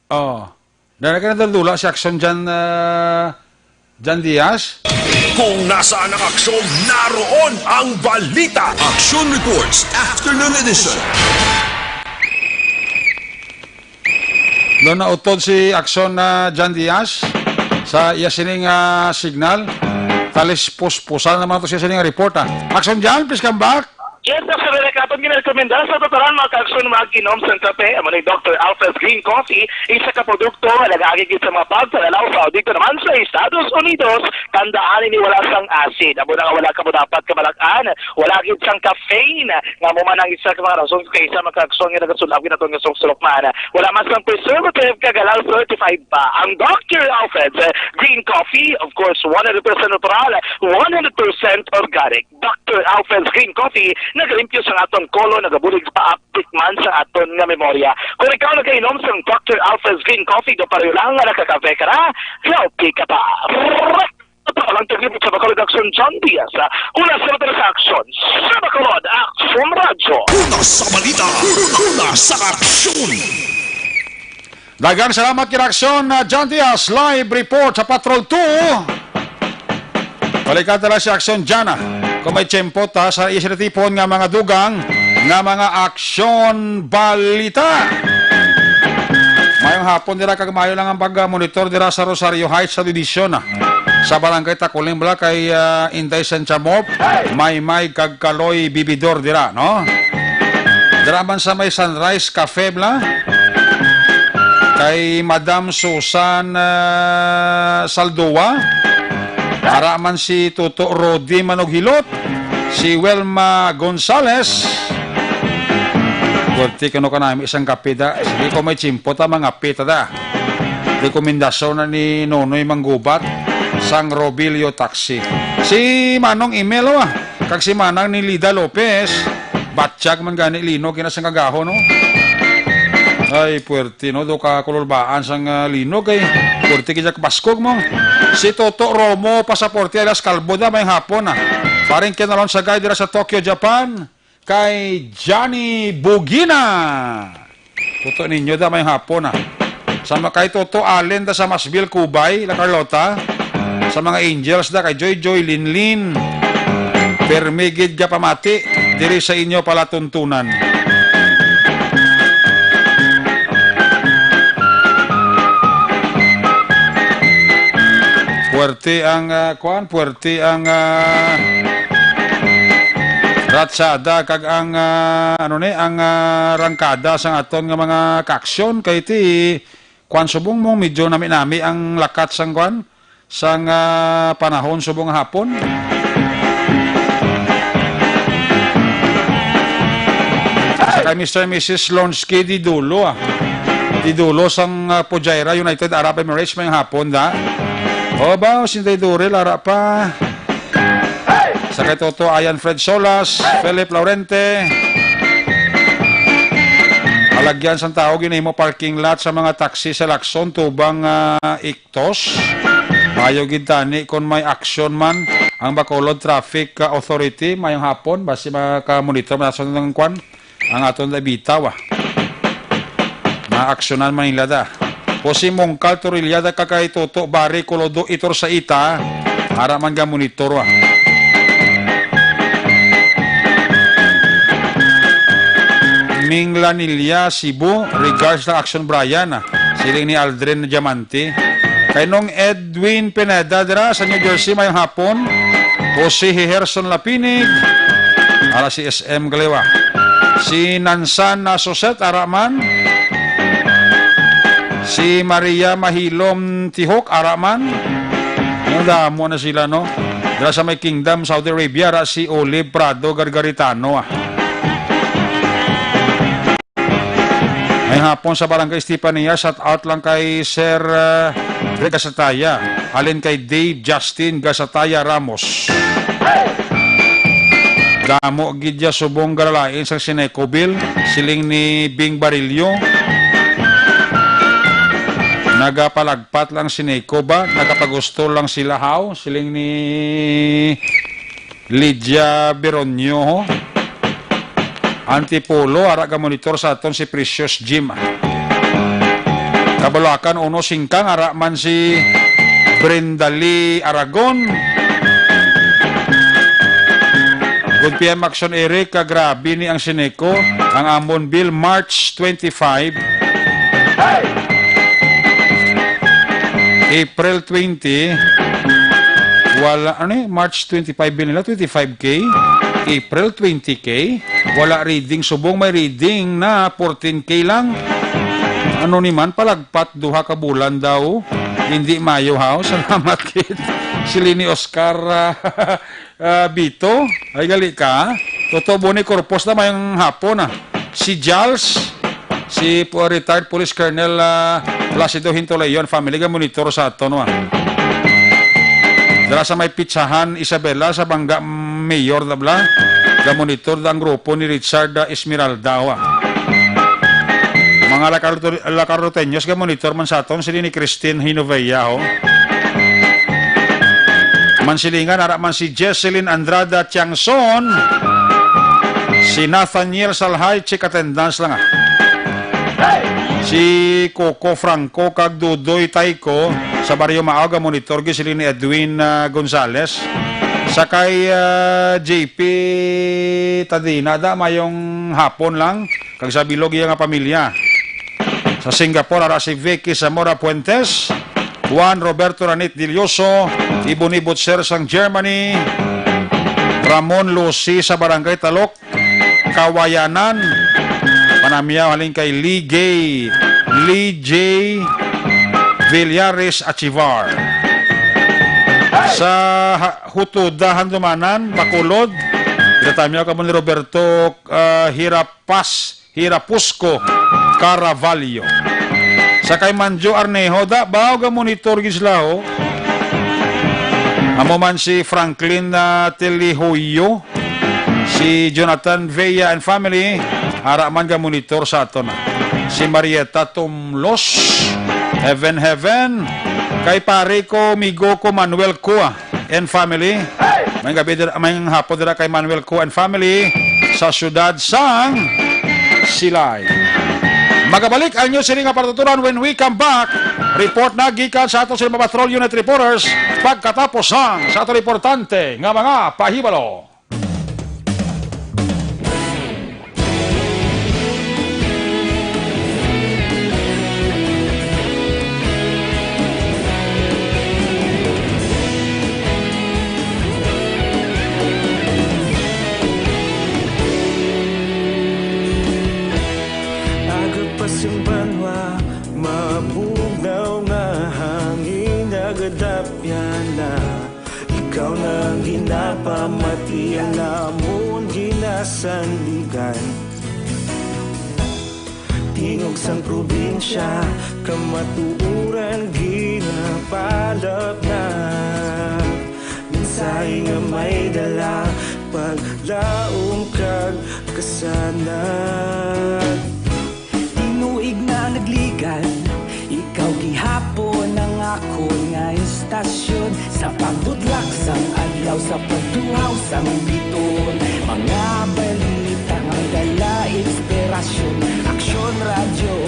Oh. Dara ka na dula si Aksyon Jan, ah, Jan Diaz. Kung nasaan ang aksyon, naroon ang balita. Action Reports, Afternoon Edition. Doon na utod si Aksyon na Jan Diaz sa iya sining ah, signal. Talis puspusan naman to siya sining report, ah. Aksyon Jan, please come back. Yes, Doctor Eric, aton ginarekomenda sa tataran mga kaagsoon mag-inom sang kape, amo ni Doctor Alfred Green Coffee, isa ka produkto nga nagaagi gid sa mga pagpanalaw sa dito naman sa Estados Unidos. Tandaan, ini wala sang acid. Amo na nga wala ka mo dapat kabalak-an. Wala gid sang caffeine. Nga mo man ang isa ka mga rason kay sa mga kaagsoon nga nagasulab gid aton nga sulok-sulok man. Wala man sang preservative kag halal certified pa. Ang Doctor Alfred's Green Coffee, of course, one hundred percent natural, one hundred percent organic. Doctor Alfred's Green Coffee nagalimpyo sa aton kolon, nagabulig pa aptik man sa aton nga memorya. Kung ikaw nagainom sa Doctor Alfred's Green Coffee, do pareho lang nga nakakape ka na, healthy ka pa. Ito pa lang tagibit sa Bacolod Action, John Diaz. Una sa mga sa aksyon, sa Bacolod Action Radyo. Una sa balita, una sa aksyon. Daghang salamat kay Aksyon, ah, John Diaz, live report sa Patrol two. Balikan ta lang si Aksyon Jana. Kung may tiyempo ta sa iya sila tipon nga mga dugang nga mga aksyon balita. Mayong hapon dira kag mayo lang ang pag-monitor dira sa Rosario Heights sa Division, ah. Sa Barangay Takuling bala kay ah, Inday Sencha Mop, Maymay kag Kaloy Bibidor dira, no? Dira man sa may Sunrise Cafe bala. Kay Madam Susan ah, Saldua. Ara man si Tuto Rodi Manughilot, si Wilma Gonzales. Gurti kano kanami isang kape da. Sige ko may tiyempo ta mga pita da. Rekomendasyon na ni Nonoy Manggubat sang Robilio Taxi. Si Manong Emil, oh, ah, kag si Manang ni Lida Lopez. Batyag man gani linog kina sang kagaho, no? Ay, puwerte, no? Do ka kululbaan sang ah, linog kay puwerte kaya kabaskog mo. Si Toto Romo Pasaporte alias Kalbo da may hapon, ah. Paring kinalon sa guide dira sa Tokyo, Japan. Kay Johnny Bugina. Tuto ninyo da may hapon, ah. Sa mga kay Toto Allen da sa Masville, Cubay, La Carlota. Sa mga Angels da kay Joy Joy, Linlin. Permi gid ka pamati diri sa inyo palatuntunan. Puwerte ang, ah, kuan, puwerte ang, ah, ratsada kag ang, ah, ano ni, ang, ah, rangkada sang aton nga mga kaaksyon kay ti kuan, subong mo medyo nami-nami ang lakat sang kuan, sang, ah, panahon subong nga hapon. Sa kay Mister and Missus Lonsky Didulo, ah. Didulo sang, ah, Fujairah, United Arab Emirates, may hapon da. O ba, o si Inday Durel, ara pa. Sa kay Toto Ayan Fred Solas, Philip Laurente. Halagyan sang tawo ginahimo parking lot sa mga taxi sa Lacson tubang, ah, Ictus. Maayo gid tani kon may aksyon man ang Bacolod Traffic, ah, Authority. Mayong hapon, basi maka-monitor man sa kwan. Ang aton da bitaw, ah. Maaksyonan man nila da. Jose Mongcal Torrillada kag kay Toto Barry Colodo Itor sa ita, ara man ga monitor, ah. Ming Lanilla, Cebu, regards lang Action Brian, ah. Siling ni Aldrin Diamante. Kay Nong Edwin Pineda dira sa New Jersey, mayong hapon. Jose Heherson Lapinig, ara si S M Galewa. Si Nansan na Suset, ara man. Si Maria Mahilom Tihok, ara man. Ang damo na sila, no? Dira sa may Kingdom, Saudi Arabia, ara si Olive Prado Gargaritano, ah. May hapon sa Barangay Estefania, shout out lang kay Sir, uh, Dre Gasataya, halin kay Dave Justin Gasataya Ramos. Damo gid ya subong galalain sang Sineco Bill, siling ni Bing Barillo. Nagapalagpat lang Sineco ba? Nagapagusto lang sila, haw? Siling ni Lydia Beronio, Antipolo, ara ga monitor sa aton si Precious Jim. Kabalakan, uno singkang, ara man si Brenda Lee Aragon. Good P M Action Eric, ka grabe ni ang Sineco, ang amon bill March twenty-five. April twenty, wala, ano eh, March twenty-five bill nila, twenty-five K. April twenty K, wala reading. Subong may reading na fourteen K lang. Ano ni man, palagpat, duha ka bulan daw. Hindi mayo, haw. Salamat, kid. Si Lini Oscar, ah, Ah, Bito, ay gali ka. Toto Boni Corpus na mayong hapon, ah. Si Jals, si po-, retired Police Colonel, ah, Placido Hintoleon, family ga monitor sa aton, ah. Dira sa may pitsahan, Isabela, sa Bangga, Mayor, da bla. Ga monitor da ang grupo ni Richard, ah, Esmeralda, ah. Mga Lacarto-, Lacaroteños ga monitor man sa aton, sila ni Christine Hinovea, ho. Mansilingan, ara man si Jesselyn Andrada Tiangson, si Nathaniel Salhay, check attendance lang, ah. Si Coco Franco kag Dudoy Tayco sa Barrio Maog, ga monitor gid sila ni Edwin, ah, Gonzales. Sa kay, ah, J P Tadina, da, mayong hapon lang. Kag sa bilog iya nga pamilya. Sa Singapore, ara si Vicky Zamora Fuentes, Juan Roberto Ranit Dilioso, Ibon Ibot Sir sang Germany, Ramon Lucy sa Barangay Talok, Kawayanan, panamiyaw halin kay Lee Gay, Lee J Villares Achivar. Sa ha-, Hutuda, Handumanan, Bacolod, ginatamiyaw kamo ni Roberto, ah, Hirapas, Hirapusco Caravallo. Sa kay Manjo Arnejo, da, baw ga monitor gid sila, ho. Amo man si Franklin, ah, Telihoyo, si Jonathan Vea and family, ara man ga monitor sa aton. Si Marieta Tumlos, heaven, heaven. Kay pare ko, migo ko, Manuel Cua and family. May gabi dira, may hapon dira kay Manuel Cua and family sa siyudad sang Silay. Magabalik ang news sini nga patuturan when we come back. Report na gikan sa ato sa mga patrol unit reporters pagkatapos sang sa ato importante nga mga pahibalo. Sa banwa, mabugnaw nga hangin nagadapyana. Ikaw na ang ginapamati, ang amon ginasandigan. Tingog sang probinsya, kamatuoran ginapalapnat. Mensahe nga may dala, paglaom kag kasanag. Tinuig na nagligad, ikaw gihapon ang akon nga istasyon. Sa pagbudlak sang adlaw, sa pagtuhaw sang bituon, mga balita nga may dala inspirasyon. Aksyon Radyo,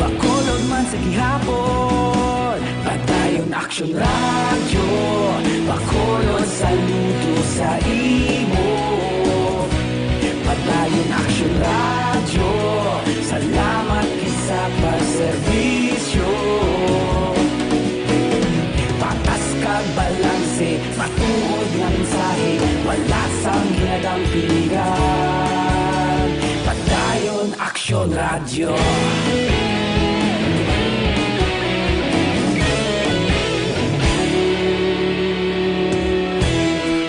Bacolod man sa gihapon. Padayon Aksyon Radyo, Bacolod, saludo sa imo. Padayon Aksyon Radyo, salamat gid sa pagserbisyo. Patas kag balanse, matuod nga mensahe, wala sang ginadampigan. Padayon Aksyon Radyo.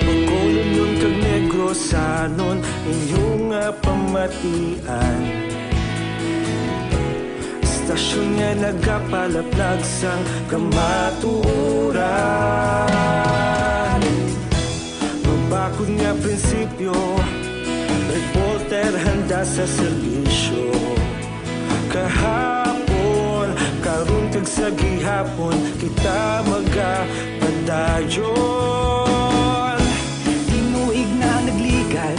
Bacolodnon kag Negrosanon, inyo nga pamatian. Istasyon nga nagapalaplag sang kamatuoran. Mabakod nga prinsipyo, reporter handa sa serbisyo. Kahapon, karon kag sa gihapon, kita magapadayon. Tinuig na nagligad,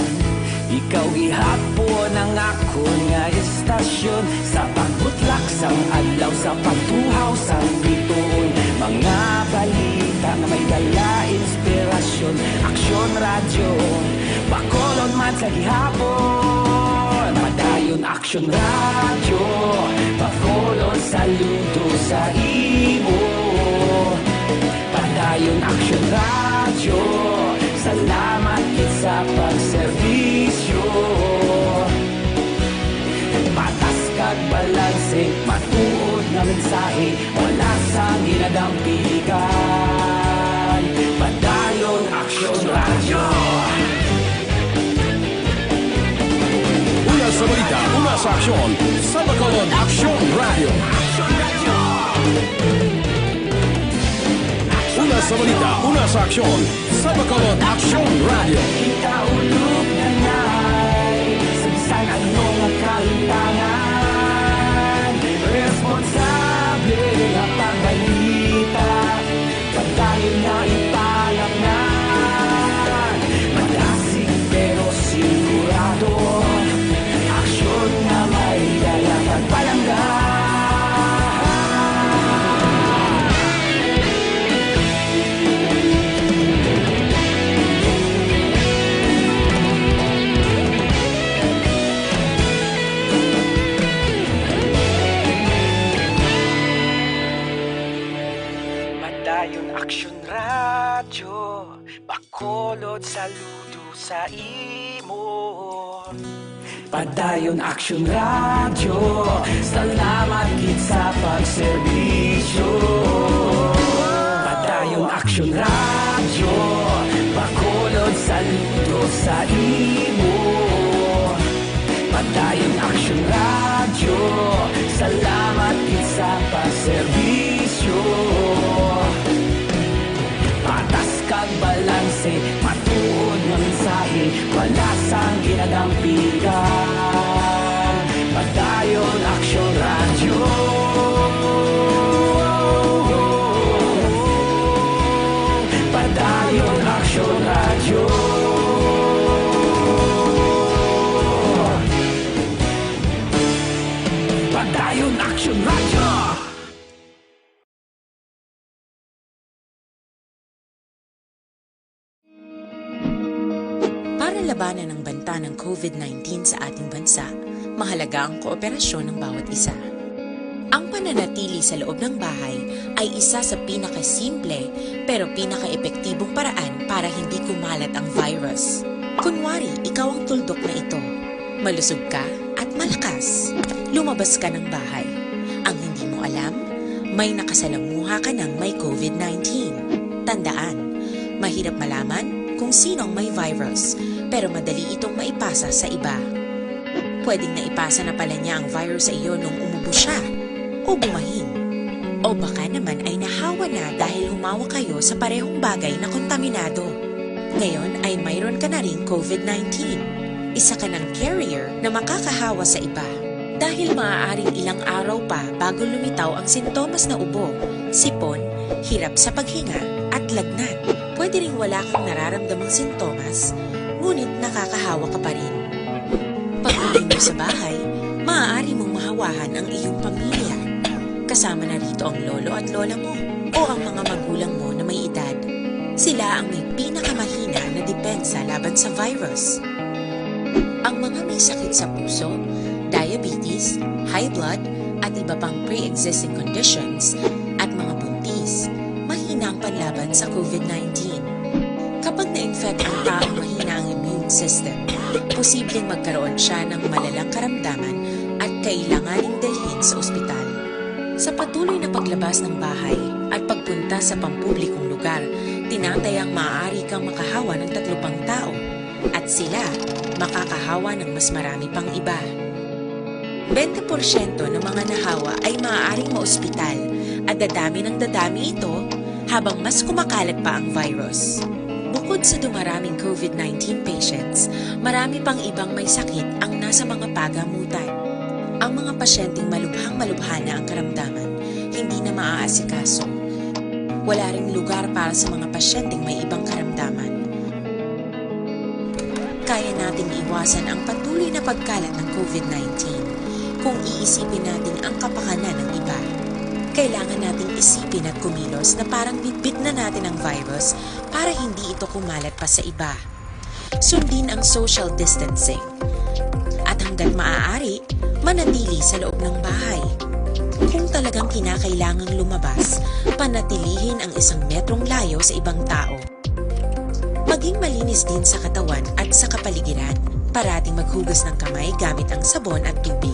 ikaw gihapon ang akon nga istasyon. Sa pagbutlak sang adlaw, sa pagtuhaw sang bituon, mga balita nga may dala inspirasyon. Aksyon Radyo, Bacolod man sa gihapon. Padayon Aksyon Radyo, Bacolod, saludo sa imo. Padayon Aksyon Radyo, salamat gid sa pagserbisyo. Patas kag balanse, matuod nga mensahe, wala sang ginadampigan. Padayon Aksyon Radyo. Una sa balita, una sa aksyon, sa Bacolod Aksyon Radyo. Una sa balita, una sa aksyon, sa Bacolod Aksyon Radyo. Kita ulog na nay, sa bisan ano nga kalimtangan, responsable nga pagbalita, padayon na ipalapnan. Madasig pero sigurado, aksyon nga may dala pagpalangga. Padayon Aksyon Radyo, Bacolod, saludo sa imo. Padayon Aksyon Radyo, salamat gid sa pagserbisyo. Padayon Aksyon Radyo, Bacolod, saludo sa imo. Padayon Aksyon Radyo, salamat gid sa pagserbisyo. Patas kag balanse, matuod nga mensahe, wala sang ginadampigan. Padayon Aksyon Radyo. Padayon Aksyon Radyo. Padayon Aksyon Radyo. Para labanan ang banta ng COVID nineteen sa ating bansa, mahalaga ang kooperasyon ng bawat isa. Ang pananatili sa loob ng bahay ay isa sa pinakasimple pero pinakaepektibong paraan para hindi kumalat ang virus. Kunwari, ikaw ang tuldok na ito. Malusog ka Malakas, lumabas ka ng bahay. Ang hindi mo alam, may nakasalamuha ka ng may COVID nineteen. Tandaan, mahirap malaman kung sino ang may virus, pero madali itong maipasa sa iba. Pwedeng naipasa na pala niya ang virus sa iyo nung umubo siya o bumahin. O baka naman ay nahawa na dahil humawa kayo sa parehong bagay na kontaminado. Ngayon ay mayroon ka na ring COVID nineteen. Isa ka ng carrier na makakahawa sa iba. Dahil maaaring ilang araw pa bago lumitaw ang sintomas na ubo, sipon, hirap sa paghinga, at lagnat. Pwede ring wala kang nararamdamang sintomas, ngunit nakakahawa ka pa rin. Pag-uwi mo sa bahay, maaari mong mahawahan ang iyong pamilya. Kasama na rito ang lolo at lola mo o ang mga magulang mo na may edad. Sila ang may pinakamahina na depensa laban sa virus. Ang mga may sakit sa puso, diabetes, high blood, at iba pang pre-existing conditions, at mga buntis, mahina ang panlaban sa COVID nineteen. Kapag na-infect ang taong mahina ang immune system, posibleng magkaroon siya ng malalang karamdaman at kailanganing dalhin sa ospital. Sa patuloy na paglabas ng bahay at pagpunta sa pampublikong lugar, tinatayang maaari kang makahawa ng tatlo pang tao at sila makakahawa ng mas marami pang iba. Bente porsyento ng mga nahawa ay maaaring maospital at dadami ng dadami ito habang mas kumakalat pa ang virus. Bukod sa dumaraming COVID nineteen patients, marami pang ibang may sakit ang nasa mga pagamutan. Ang mga pasyenteng malubhang-malubha na ang karamdaman, hindi na maaasikaso. Wala ring lugar para sa mga pasyenteng may ibang karamdaman. Kaya nating iwasan ang patuloy na pagkalat ng COVID nineteen kung iisipin natin ang kapakanan ng iba. Kailangan nating isipin at kumilos na parang bitbit na natin ang virus para hindi ito kumalat pa sa iba. Sundin ang social distancing. At hanggat maaari, manatili sa loob ng bahay. Kung talagang kinakailangang lumabas, panatilihin ang isang metrong layo sa ibang tao. Maging malinis din sa katawan at sa kapaligiran. Parating maghugas ng kamay gamit ang sabon at tubig.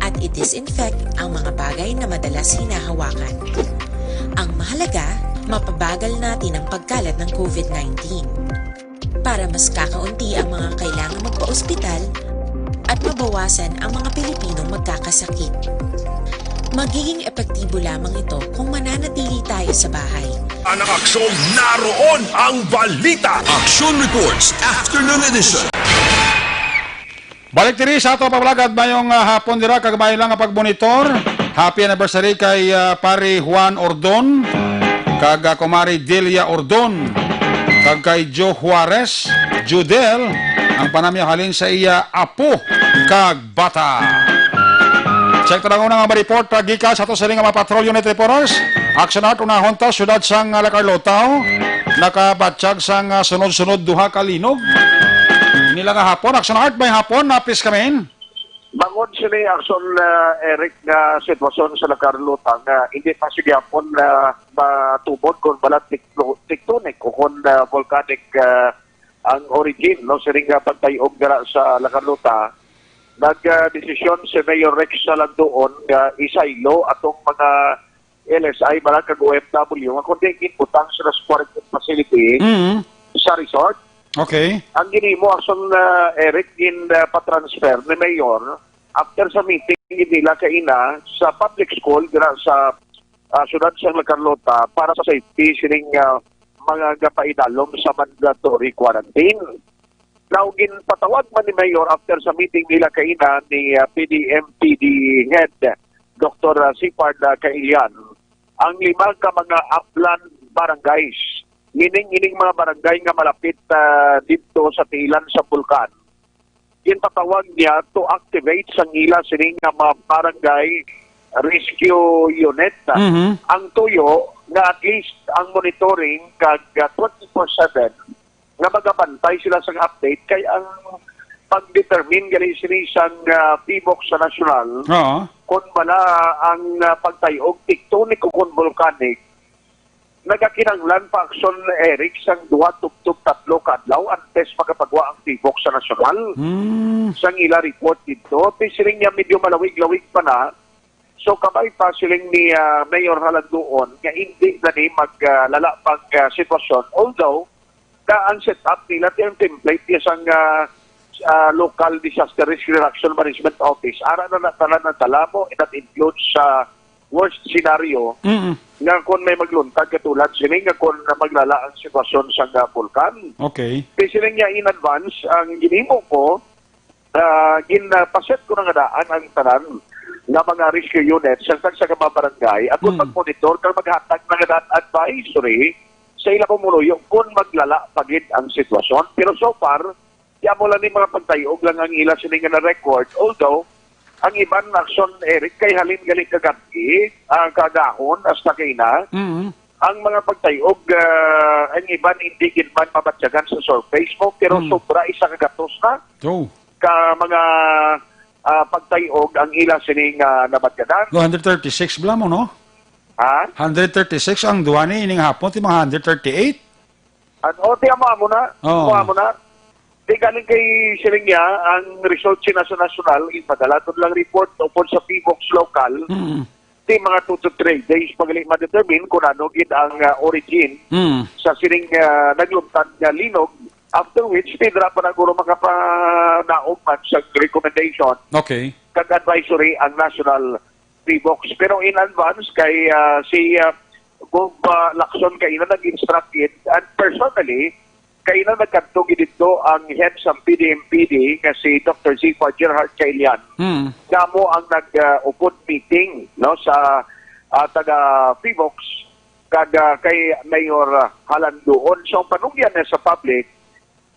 At i-disinfect ang mga bagay na madalas hinahawakan. Ang mahalaga, mapabagal natin ang pagkalat ng COVID nineteen. Para mas kakaunti ang mga kailangang magpa-ospital at mabawasan ang mga Pilipinong magkakasakit. Magiging epektibo lamang ito kung mananatili tayo sa bahay. Ang aksyon naroon ang balita. Action Reports Afternoon Edition. Balik diri sa ato pamalagad mayong ah, hapon dira kag maayo lang nga pagmonitor. Happy anniversary kay ah, pare Juan Ordon kag ah, kumari Delia Ordon kag kay Joe Juarez, Judel, ang panamyaw halin sa iya apo kag bata. Check ta lang una nga report ah, gikan sa ato sini nga mga patrol unit reporters. Action Art, unahon ta, siyudad sang ah, La Carlota, oh. Nakabatyag sang ah, sunod-sunod duha ka linog. Nila nga hapon, Action Art, may hapon, napis kami. Bangod sini, Action ah, Eric, nga sitwasyon sa La Carlota nga hindi pa sa gihapon ah, matubod kon bala tekto- tectonic o kon ah, volcanic ah, ang origin, no, sining nga pagtay-og dira sa La Carlota, nagdesisyon si Mayor Rex Salandoon nga isaylo atong mga L S I bala kag O F W nga kundi ginbutang sila sa quarantine facility Mm. sa resort. Okay. Ang ginhimo, Action ah, Eric, gin ah, pa-transfer ni Mayor after sa meeting gid nila kaina sa public school dira sa ah, siyudad sa La Carlota para sa safety sining ah, mga gapaidalom sa mandatory quarantine. Now, ginpatawag man ni Mayor after sa meeting nila kaina ni ah, P D M P D Head Doktor ah, Sipard ah, Kailian ang lima ka mga upland barangays. Meaning, ining mga barangay nga malapit ah, didto sa tiilan sa bulkan, ginpatawag niya to activate sang ila sini nga mga barangay rescue unit. Mhm. Ang tuyo nga at least ang monitoring kag ah, twenty-four seven nga magabantay sila sang update kay ang pag-determine gali sini sang ah, P M O C sa nasyonal Oo. kung bala ang ah, pagtay-og tectonic o kung volcanic nagakinahanglan pa aksyon, Eric, sang duha tubtob tatlo ka adlaw antes makapagwa ang PHIVOLCS sa nasyonal. Hmm. Sang ila report dito, ti siling niya medyo malawig-lawig pa na. So, kabay pa siling ni, ah, Mayor Halanduon nga hindi na ni maglala pang, ah, sitwasyon. Although, ka ang setup nila, ti ang template niya sang, ah, ah, Local Disaster Risk Reduction Management Office. Ara na natanan ang talamo, that includes sa worst scenario, Mm. nga kung may magluntad katulad sini, nga kung maglala ang sitwasyon sa, ah, bulkan. Okay. Kay sila niya in advance, ang ginhimo ko, ah, gin, ah, paset ko na nga daan ang tanan nga mga rescue units sa tagsa ka mga barangay, ako Mm. mag-monitor kag maghatag na nga daan advisory sa ila pumuluyo kung maglala pa gid ang sitwasyon. Pero so far, di amo lang ni mga pagtayog lang ang ila sini nga na-record. Although, ang iban aksyon, Eric, kay halin gali kagab-i, ang kagahon, hasta kay na, Mm. ang mga pagtayog, ah, ang iban hindi gid man mabatyagan sa surface mo, pero Mm. sobra isa ka gatos na Oh. ka mga, ah, pagtayog ang ila sini nga nabatyagan. Two hundred thirty-six bala mo, no? Ha? Hundred thirty-six ang duha ni ining hapon, ti mga hundred thirty-eight. Ano, ti amo, amo na? Oo. Amo, amo na. Di galing kay siling niya, ang result sina sa nasyonal, ipadala to lang report upod sa PHIVOLCS local. Mm. Ti mga two to three days pa gali ma-determine kung ano gid ang, ah, origin Mm. sa sining, ah, nagluntad nga linog. After which, ti dira pa na guro makapanaog man sa recommendation Okay. kag advisory ang national PHIVOLCS. Pero in advance kay, ah, si, ah, Gov, ah, Lacson kaina nag-instruct gid, and personally, kaina nagkadto gid didto ang head sa P D M P D nga si Doctor Zifa Gerhard Kailian. Hmm. Nga amo ang nag, ah, upod meeting, no, sa, ah, taga PHIVOLCS kag, ah, kay Mayor, ah, Halanduon. So, ang panugyan na sa public,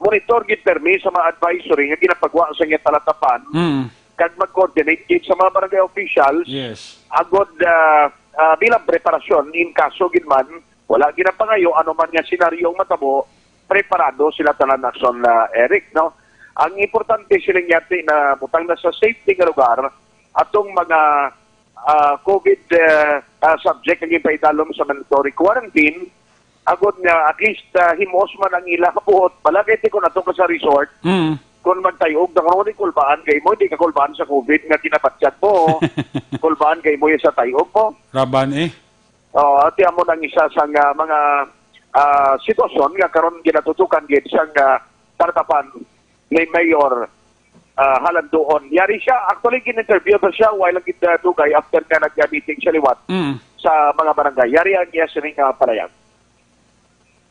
monitor gid permi sa mga advisory nga ginapagwa sa iyang talatapan, Mm. kag mag-coordinate gid sa mga barangay officials Yes. agod, ah, ah, bilang preparasyon in kaso gid man wala ginapangayo ano man nga senaryo ang matabo, preparado sila tanan, aksyon na, Eric, no? Ang importante sila yati na butang na sa safety nga lugar atong mga, ah, COVID, ah, ah, subject nga gipaidalom sa mandatory quarantine, agod nga at least, ah, himos man ang ila buot. Bala kay ti kun ato ka sa resort, Mm. kun magtayog na, kun di kulbaan kay mo, hindi ka kulbaan sa COVID nga ginabatyag mo. Kulbaan kay mo sa tayog mo. Raban eh. Oo, ati amo nang isa sa nga mga, ah, sitwasyon nga karon ginatutukan gid sang, ah, talatapan ni Mayor, ah, Halanduon. Yari siya, actually, gin-interview pa siya while ang gid, ah, dugay after nga nag-meeting siya liwat Mm. sa mga barangay. Yari ang iya sining, ah, palayag.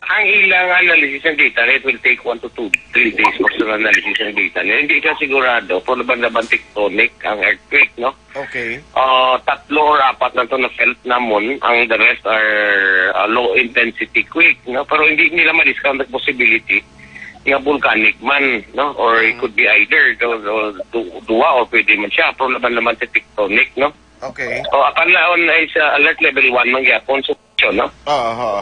Ang ilang analysis ng data, it will take one to two, three days for sa analysis ng data. Hindi siya sigurado kung laban-laban tectonic ang earthquake, no? Okay. Ah, tatlo or apat na to na felt namon, ang the rest are, ah, low intensity quake, no? Pero hindi nila ma-discount ang possibility nga volcanic man, no? Or it Mm. could be either do, do, do, duwa or pwede man siya, pero laban naman sa tectonic, no? Okay. O, akon lang ay sa alert level one man gyapon, so, no? Oo, oo.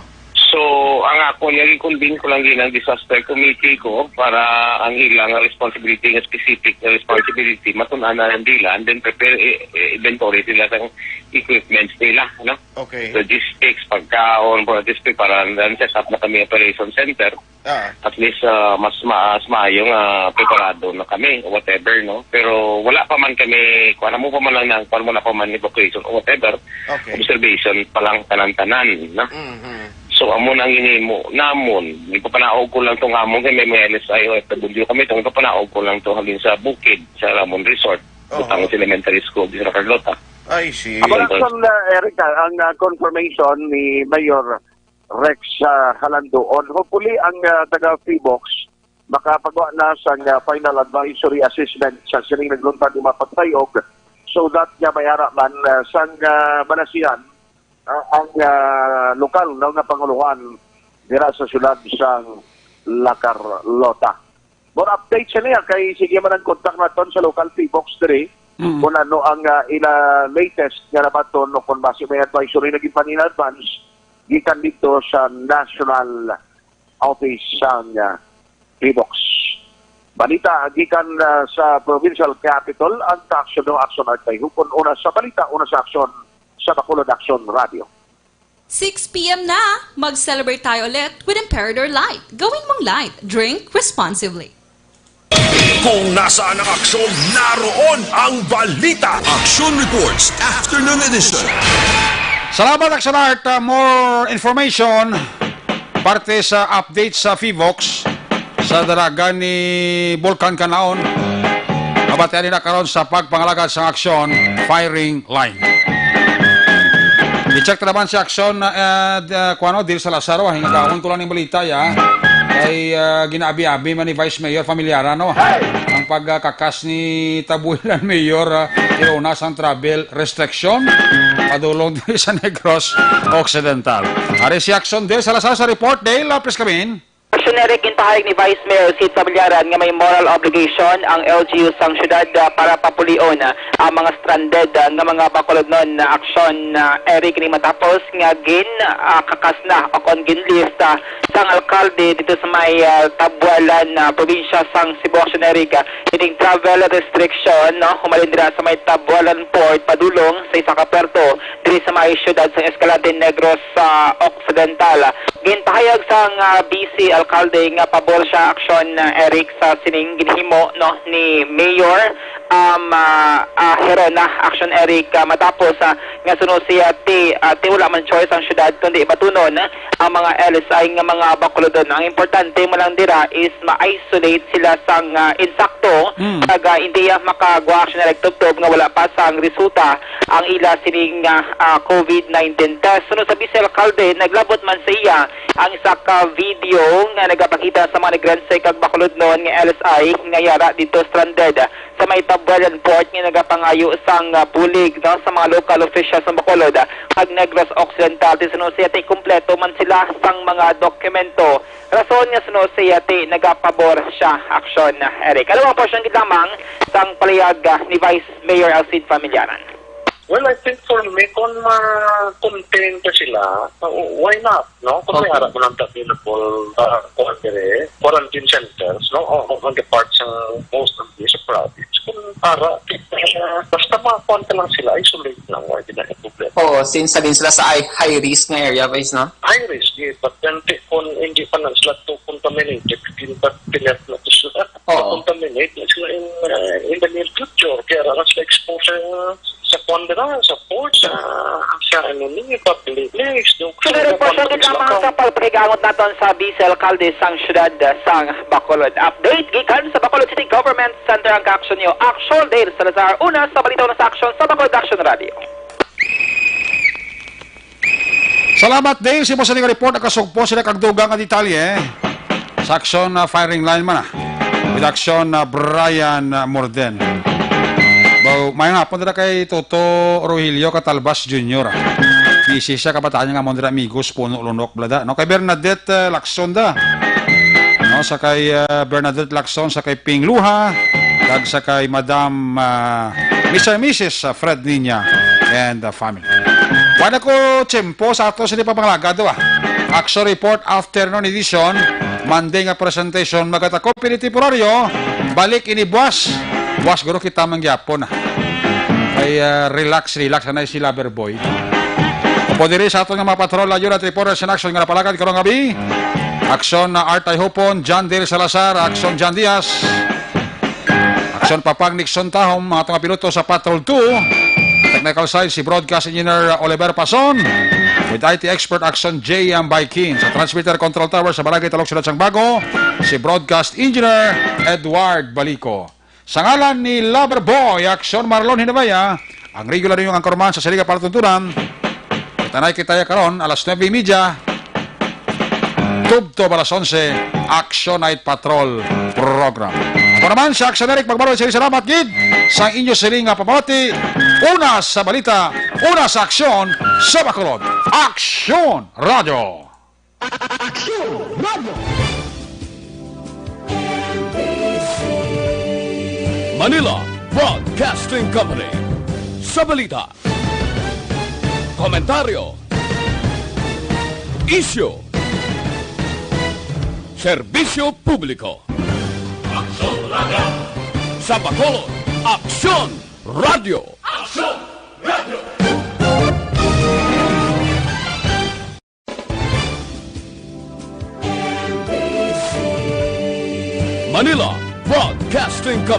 So, ang ako, naging convene ko lang din ang disaster committee ko para ang ilang responsibility, nga specific na responsibility, matun-an na ang dila, and then prepare, eh, eh, inventory sila sa equipments nila, no? Okay. Logistics, pagkaon, for this, para, and set up na kami operation center. Ah. At least, ah, mas ma-, mas maayo nga preparado na kami, whatever, no? Pero wala pa man kami, kuwan mo pa man lang na, kuwan mo na pa man evacuation o whatever, Okay. observation pa lang tanan-tanan, no? Mhm. So, amo na ang ginhimo namon. Ipapanaog ko lang tong amon, kay may mga N S I O F W kami, itong ipapanaog ko lang to halin sa bukid, sa Ramon Resort, Oho. Butang Elementary School, di sa Carlota. I see. Amo lang, Eric, ah, ang, ah, confirmation ni Mayor Rex, ah, Halandoon. Hopefully, ang, ah, taga PHIVOLCS makapagawa na sang, ah, final advisory assessment sa sining nagluntad nga mga pagtayog, so that nga may ara man, ah, sang, ah, malasihan, ah, ang, ah, lokal, no, nga panguluhan dira sa syudad sang La Carlota. More update siya niya kay sige man ang contact naton sa local PHIVOLCS diri Mm. kung ano ang, ah, ila latest nga nabaton o kung basi may advisory na ginpan in advance gikan dito sa national office sang, ah, PHIVOLCS. Balita gikan, ah, sa provincial capital, ang Aksyon no Aksyon Archive. Hukon una sa balita, una sa aksyon sa Bacolod Aksyon Radio. Six p m na! Mag-celebrate tayo ulit with Emperador Light. Gawin mong light. Drink responsibly. Kung nasaan ang aksyon, naroon ang balita. Action Reports, Afternoon Edition. Salamat, Action Art. Uh, more information, parte sa update sa Fivox, sa dalagan ni Volcan Canaon. Mabatian nila karon sa pagpangalagad sang aksyon, firing line. I-check na naman si Aksyon, uh, uh, kuano, Dil Salazar, ah, hingagahon ko lang ning balita, ya. Kay, uh, ginaabi-abi man ni Vice Mayor Familiaran, no? Ang pagkakakas ni Tabulan Mayor, uh, Tirona sang travel restriction, padulong diri sa Negros Occidental. Ari si Aksyon Dil Salazar sa report. Dil, uh, please come in. Aksyon, Eric, gintahayag ni Vice Mayor Sid Familiaran nga may moral obligation ang L G U sang syudad, ah, para papulion, ah, ang mga stranded, ah, nga mga Bacolodnon. Aksyon, ah, Eric, ini matapos nga gin, ah, kakas na o kon ginlift, ah, sang alkalde dito sa may, ah, Tabualan, ah, probinsya sang Cebu. Aksyon, Eric, ah, ining travel restriction, no, humalin dira sa may Tabualan Port padulong sa isa ka puerto diri sa may siyudad sang Escalante, Negros, ah, Occidental. Gintahayag sang, ah, vice alkalde nga pabor siya, Aksyon, ah, Eric, sa sining ginhimo, no, ni Mayor, um, ah, ah, Herona, Aksyon, Eric, ah, matapos, ah, nga suno siya ti, ah, ti wala man choice ang syudad kundi batunon, ah, ang mga L S I nga mga Bacolodon. Ang importante mo lang dira is ma-isolate sila sang, ah, insakto, Mm. kag, ah, hindi, ah, makagwa, Aksyon, Eric, tubtob nga wala pa sang resulta ang ila sining, ah, ah, covid nineteen test. Sunod sa vice alkalde, naglabot man sa iya ang isa ka video nga nagapakita sa mga Negrense kag Bacolodnon nga L S I nga yara dito stranded sa may Tabualan Port nga nagapangayo sang, ah, bulig, no, sa mga local officials sa Bacolod, ah, kag Negros Occidental. Ti suno siya ti kumpleto man sila sang mga dokumento. Rason nga suno siya ti nagapabor siya, Aksyon, Eric. Ano ang portion gid lamang sang palihag, ah, ni Vice Mayor Alcide Familiaran? Well, I think for me, kung ma-contain pa sila, uh, why not, no? Kung may Okay. ara mo ng available, uh, kuwan dire, quarantine centers, no? O, o, on the parts ng most of these province. Kung ara, uh, basta makakuan ka lang sila, isolate lang, wala din ang problema. Oo, since naging sila sa high, high risk nga area, Vice, no? High risk, yes. But then, ti-, kung hindi pa na sila to contaminated, hindi pa pinat na to sila. Oo. Contaminate na sila in, uh, in the near future. Kaya ra sila exposure sa kwan dira, sa port, sa, sa ano ni, public place, no? Sa report sa gid lamang sa pagpakigangot naton sa Vice Alkalde sang siyudad sang Bacolod. Update gikan sa Bacolod City Government Center ang kaaksyon niyo. Aksyon Dale Salazar, una sa balita, una sa aksyon sa Bacolod Action Radio. Salamat, Dale. Sa imo sa report, nakasugpo sila kag dugang nga detalye. Sa aksyon na firing line man, ah. With aksyon na Brian, ah, Morden. Baw-, may nga hapon dira kay Toto Rogelio Catalbas Junior, ah. Busy siya, kabataan niya nga mo dira, amigos, Puno, Lunok, Blada, no? Kay Bernadette, eh, Lacson da. No, sa kay, ah, Bernadette Lacson, sa kay Ping Luha, kag sa kay Madam, ah, Mister and Missus, ah, Fred Niña and, ah, family. Wala ko tiyempo sa ato sa di pa pangalagad, ah. Action Report Afternoon Edition, Monday nga presentation, magatakob pili temporaryo, balik ini buwas. Buwas, guro, kita man gyapon, ah. Kay, ah, relax, relax, anay si Lover Boy. Upod diri sa aton nga mga patrol, layo na reporters in action nga napalagad karong gabi. Aksyon na Art Ayhopon, John Dale Salazar, Aksyon John Diaz. Aksyon Papang Nixon Tahom, mga tunga piloto sa Patrol two. Technical side, si Broadcast Engineer Oliver Pason. With I T expert, Aksyon J M Baikin. Sa transmitter control tower sa Barangay Talok, Siyudad sang Bago, si Broadcast Engineer Edward Balico. Sa ngalan ni Lover Boy, Aksyon Marlon Hinabaya, ang regular ninyong anchorman sa sining nga palatuntunan. Kita na kita karon, alas nuebe y media. Tubtob alas onse, Action Night Patrol Program. Ako naman si Action Eric, magmaroy sa salamat gid sa inyo sining nga pamati. Una sa balita, una sa aksyon, sa Bacolod. Aksyon Radio. Aksyon Radio. Manila Broadcasting Company. Sa balita, komentaryo, isyu, serbisyo publiko. Aksyon Radio. Sa Bacolod, Aksyon Radio. Aksyon Radio. Manila Broadcasting Company.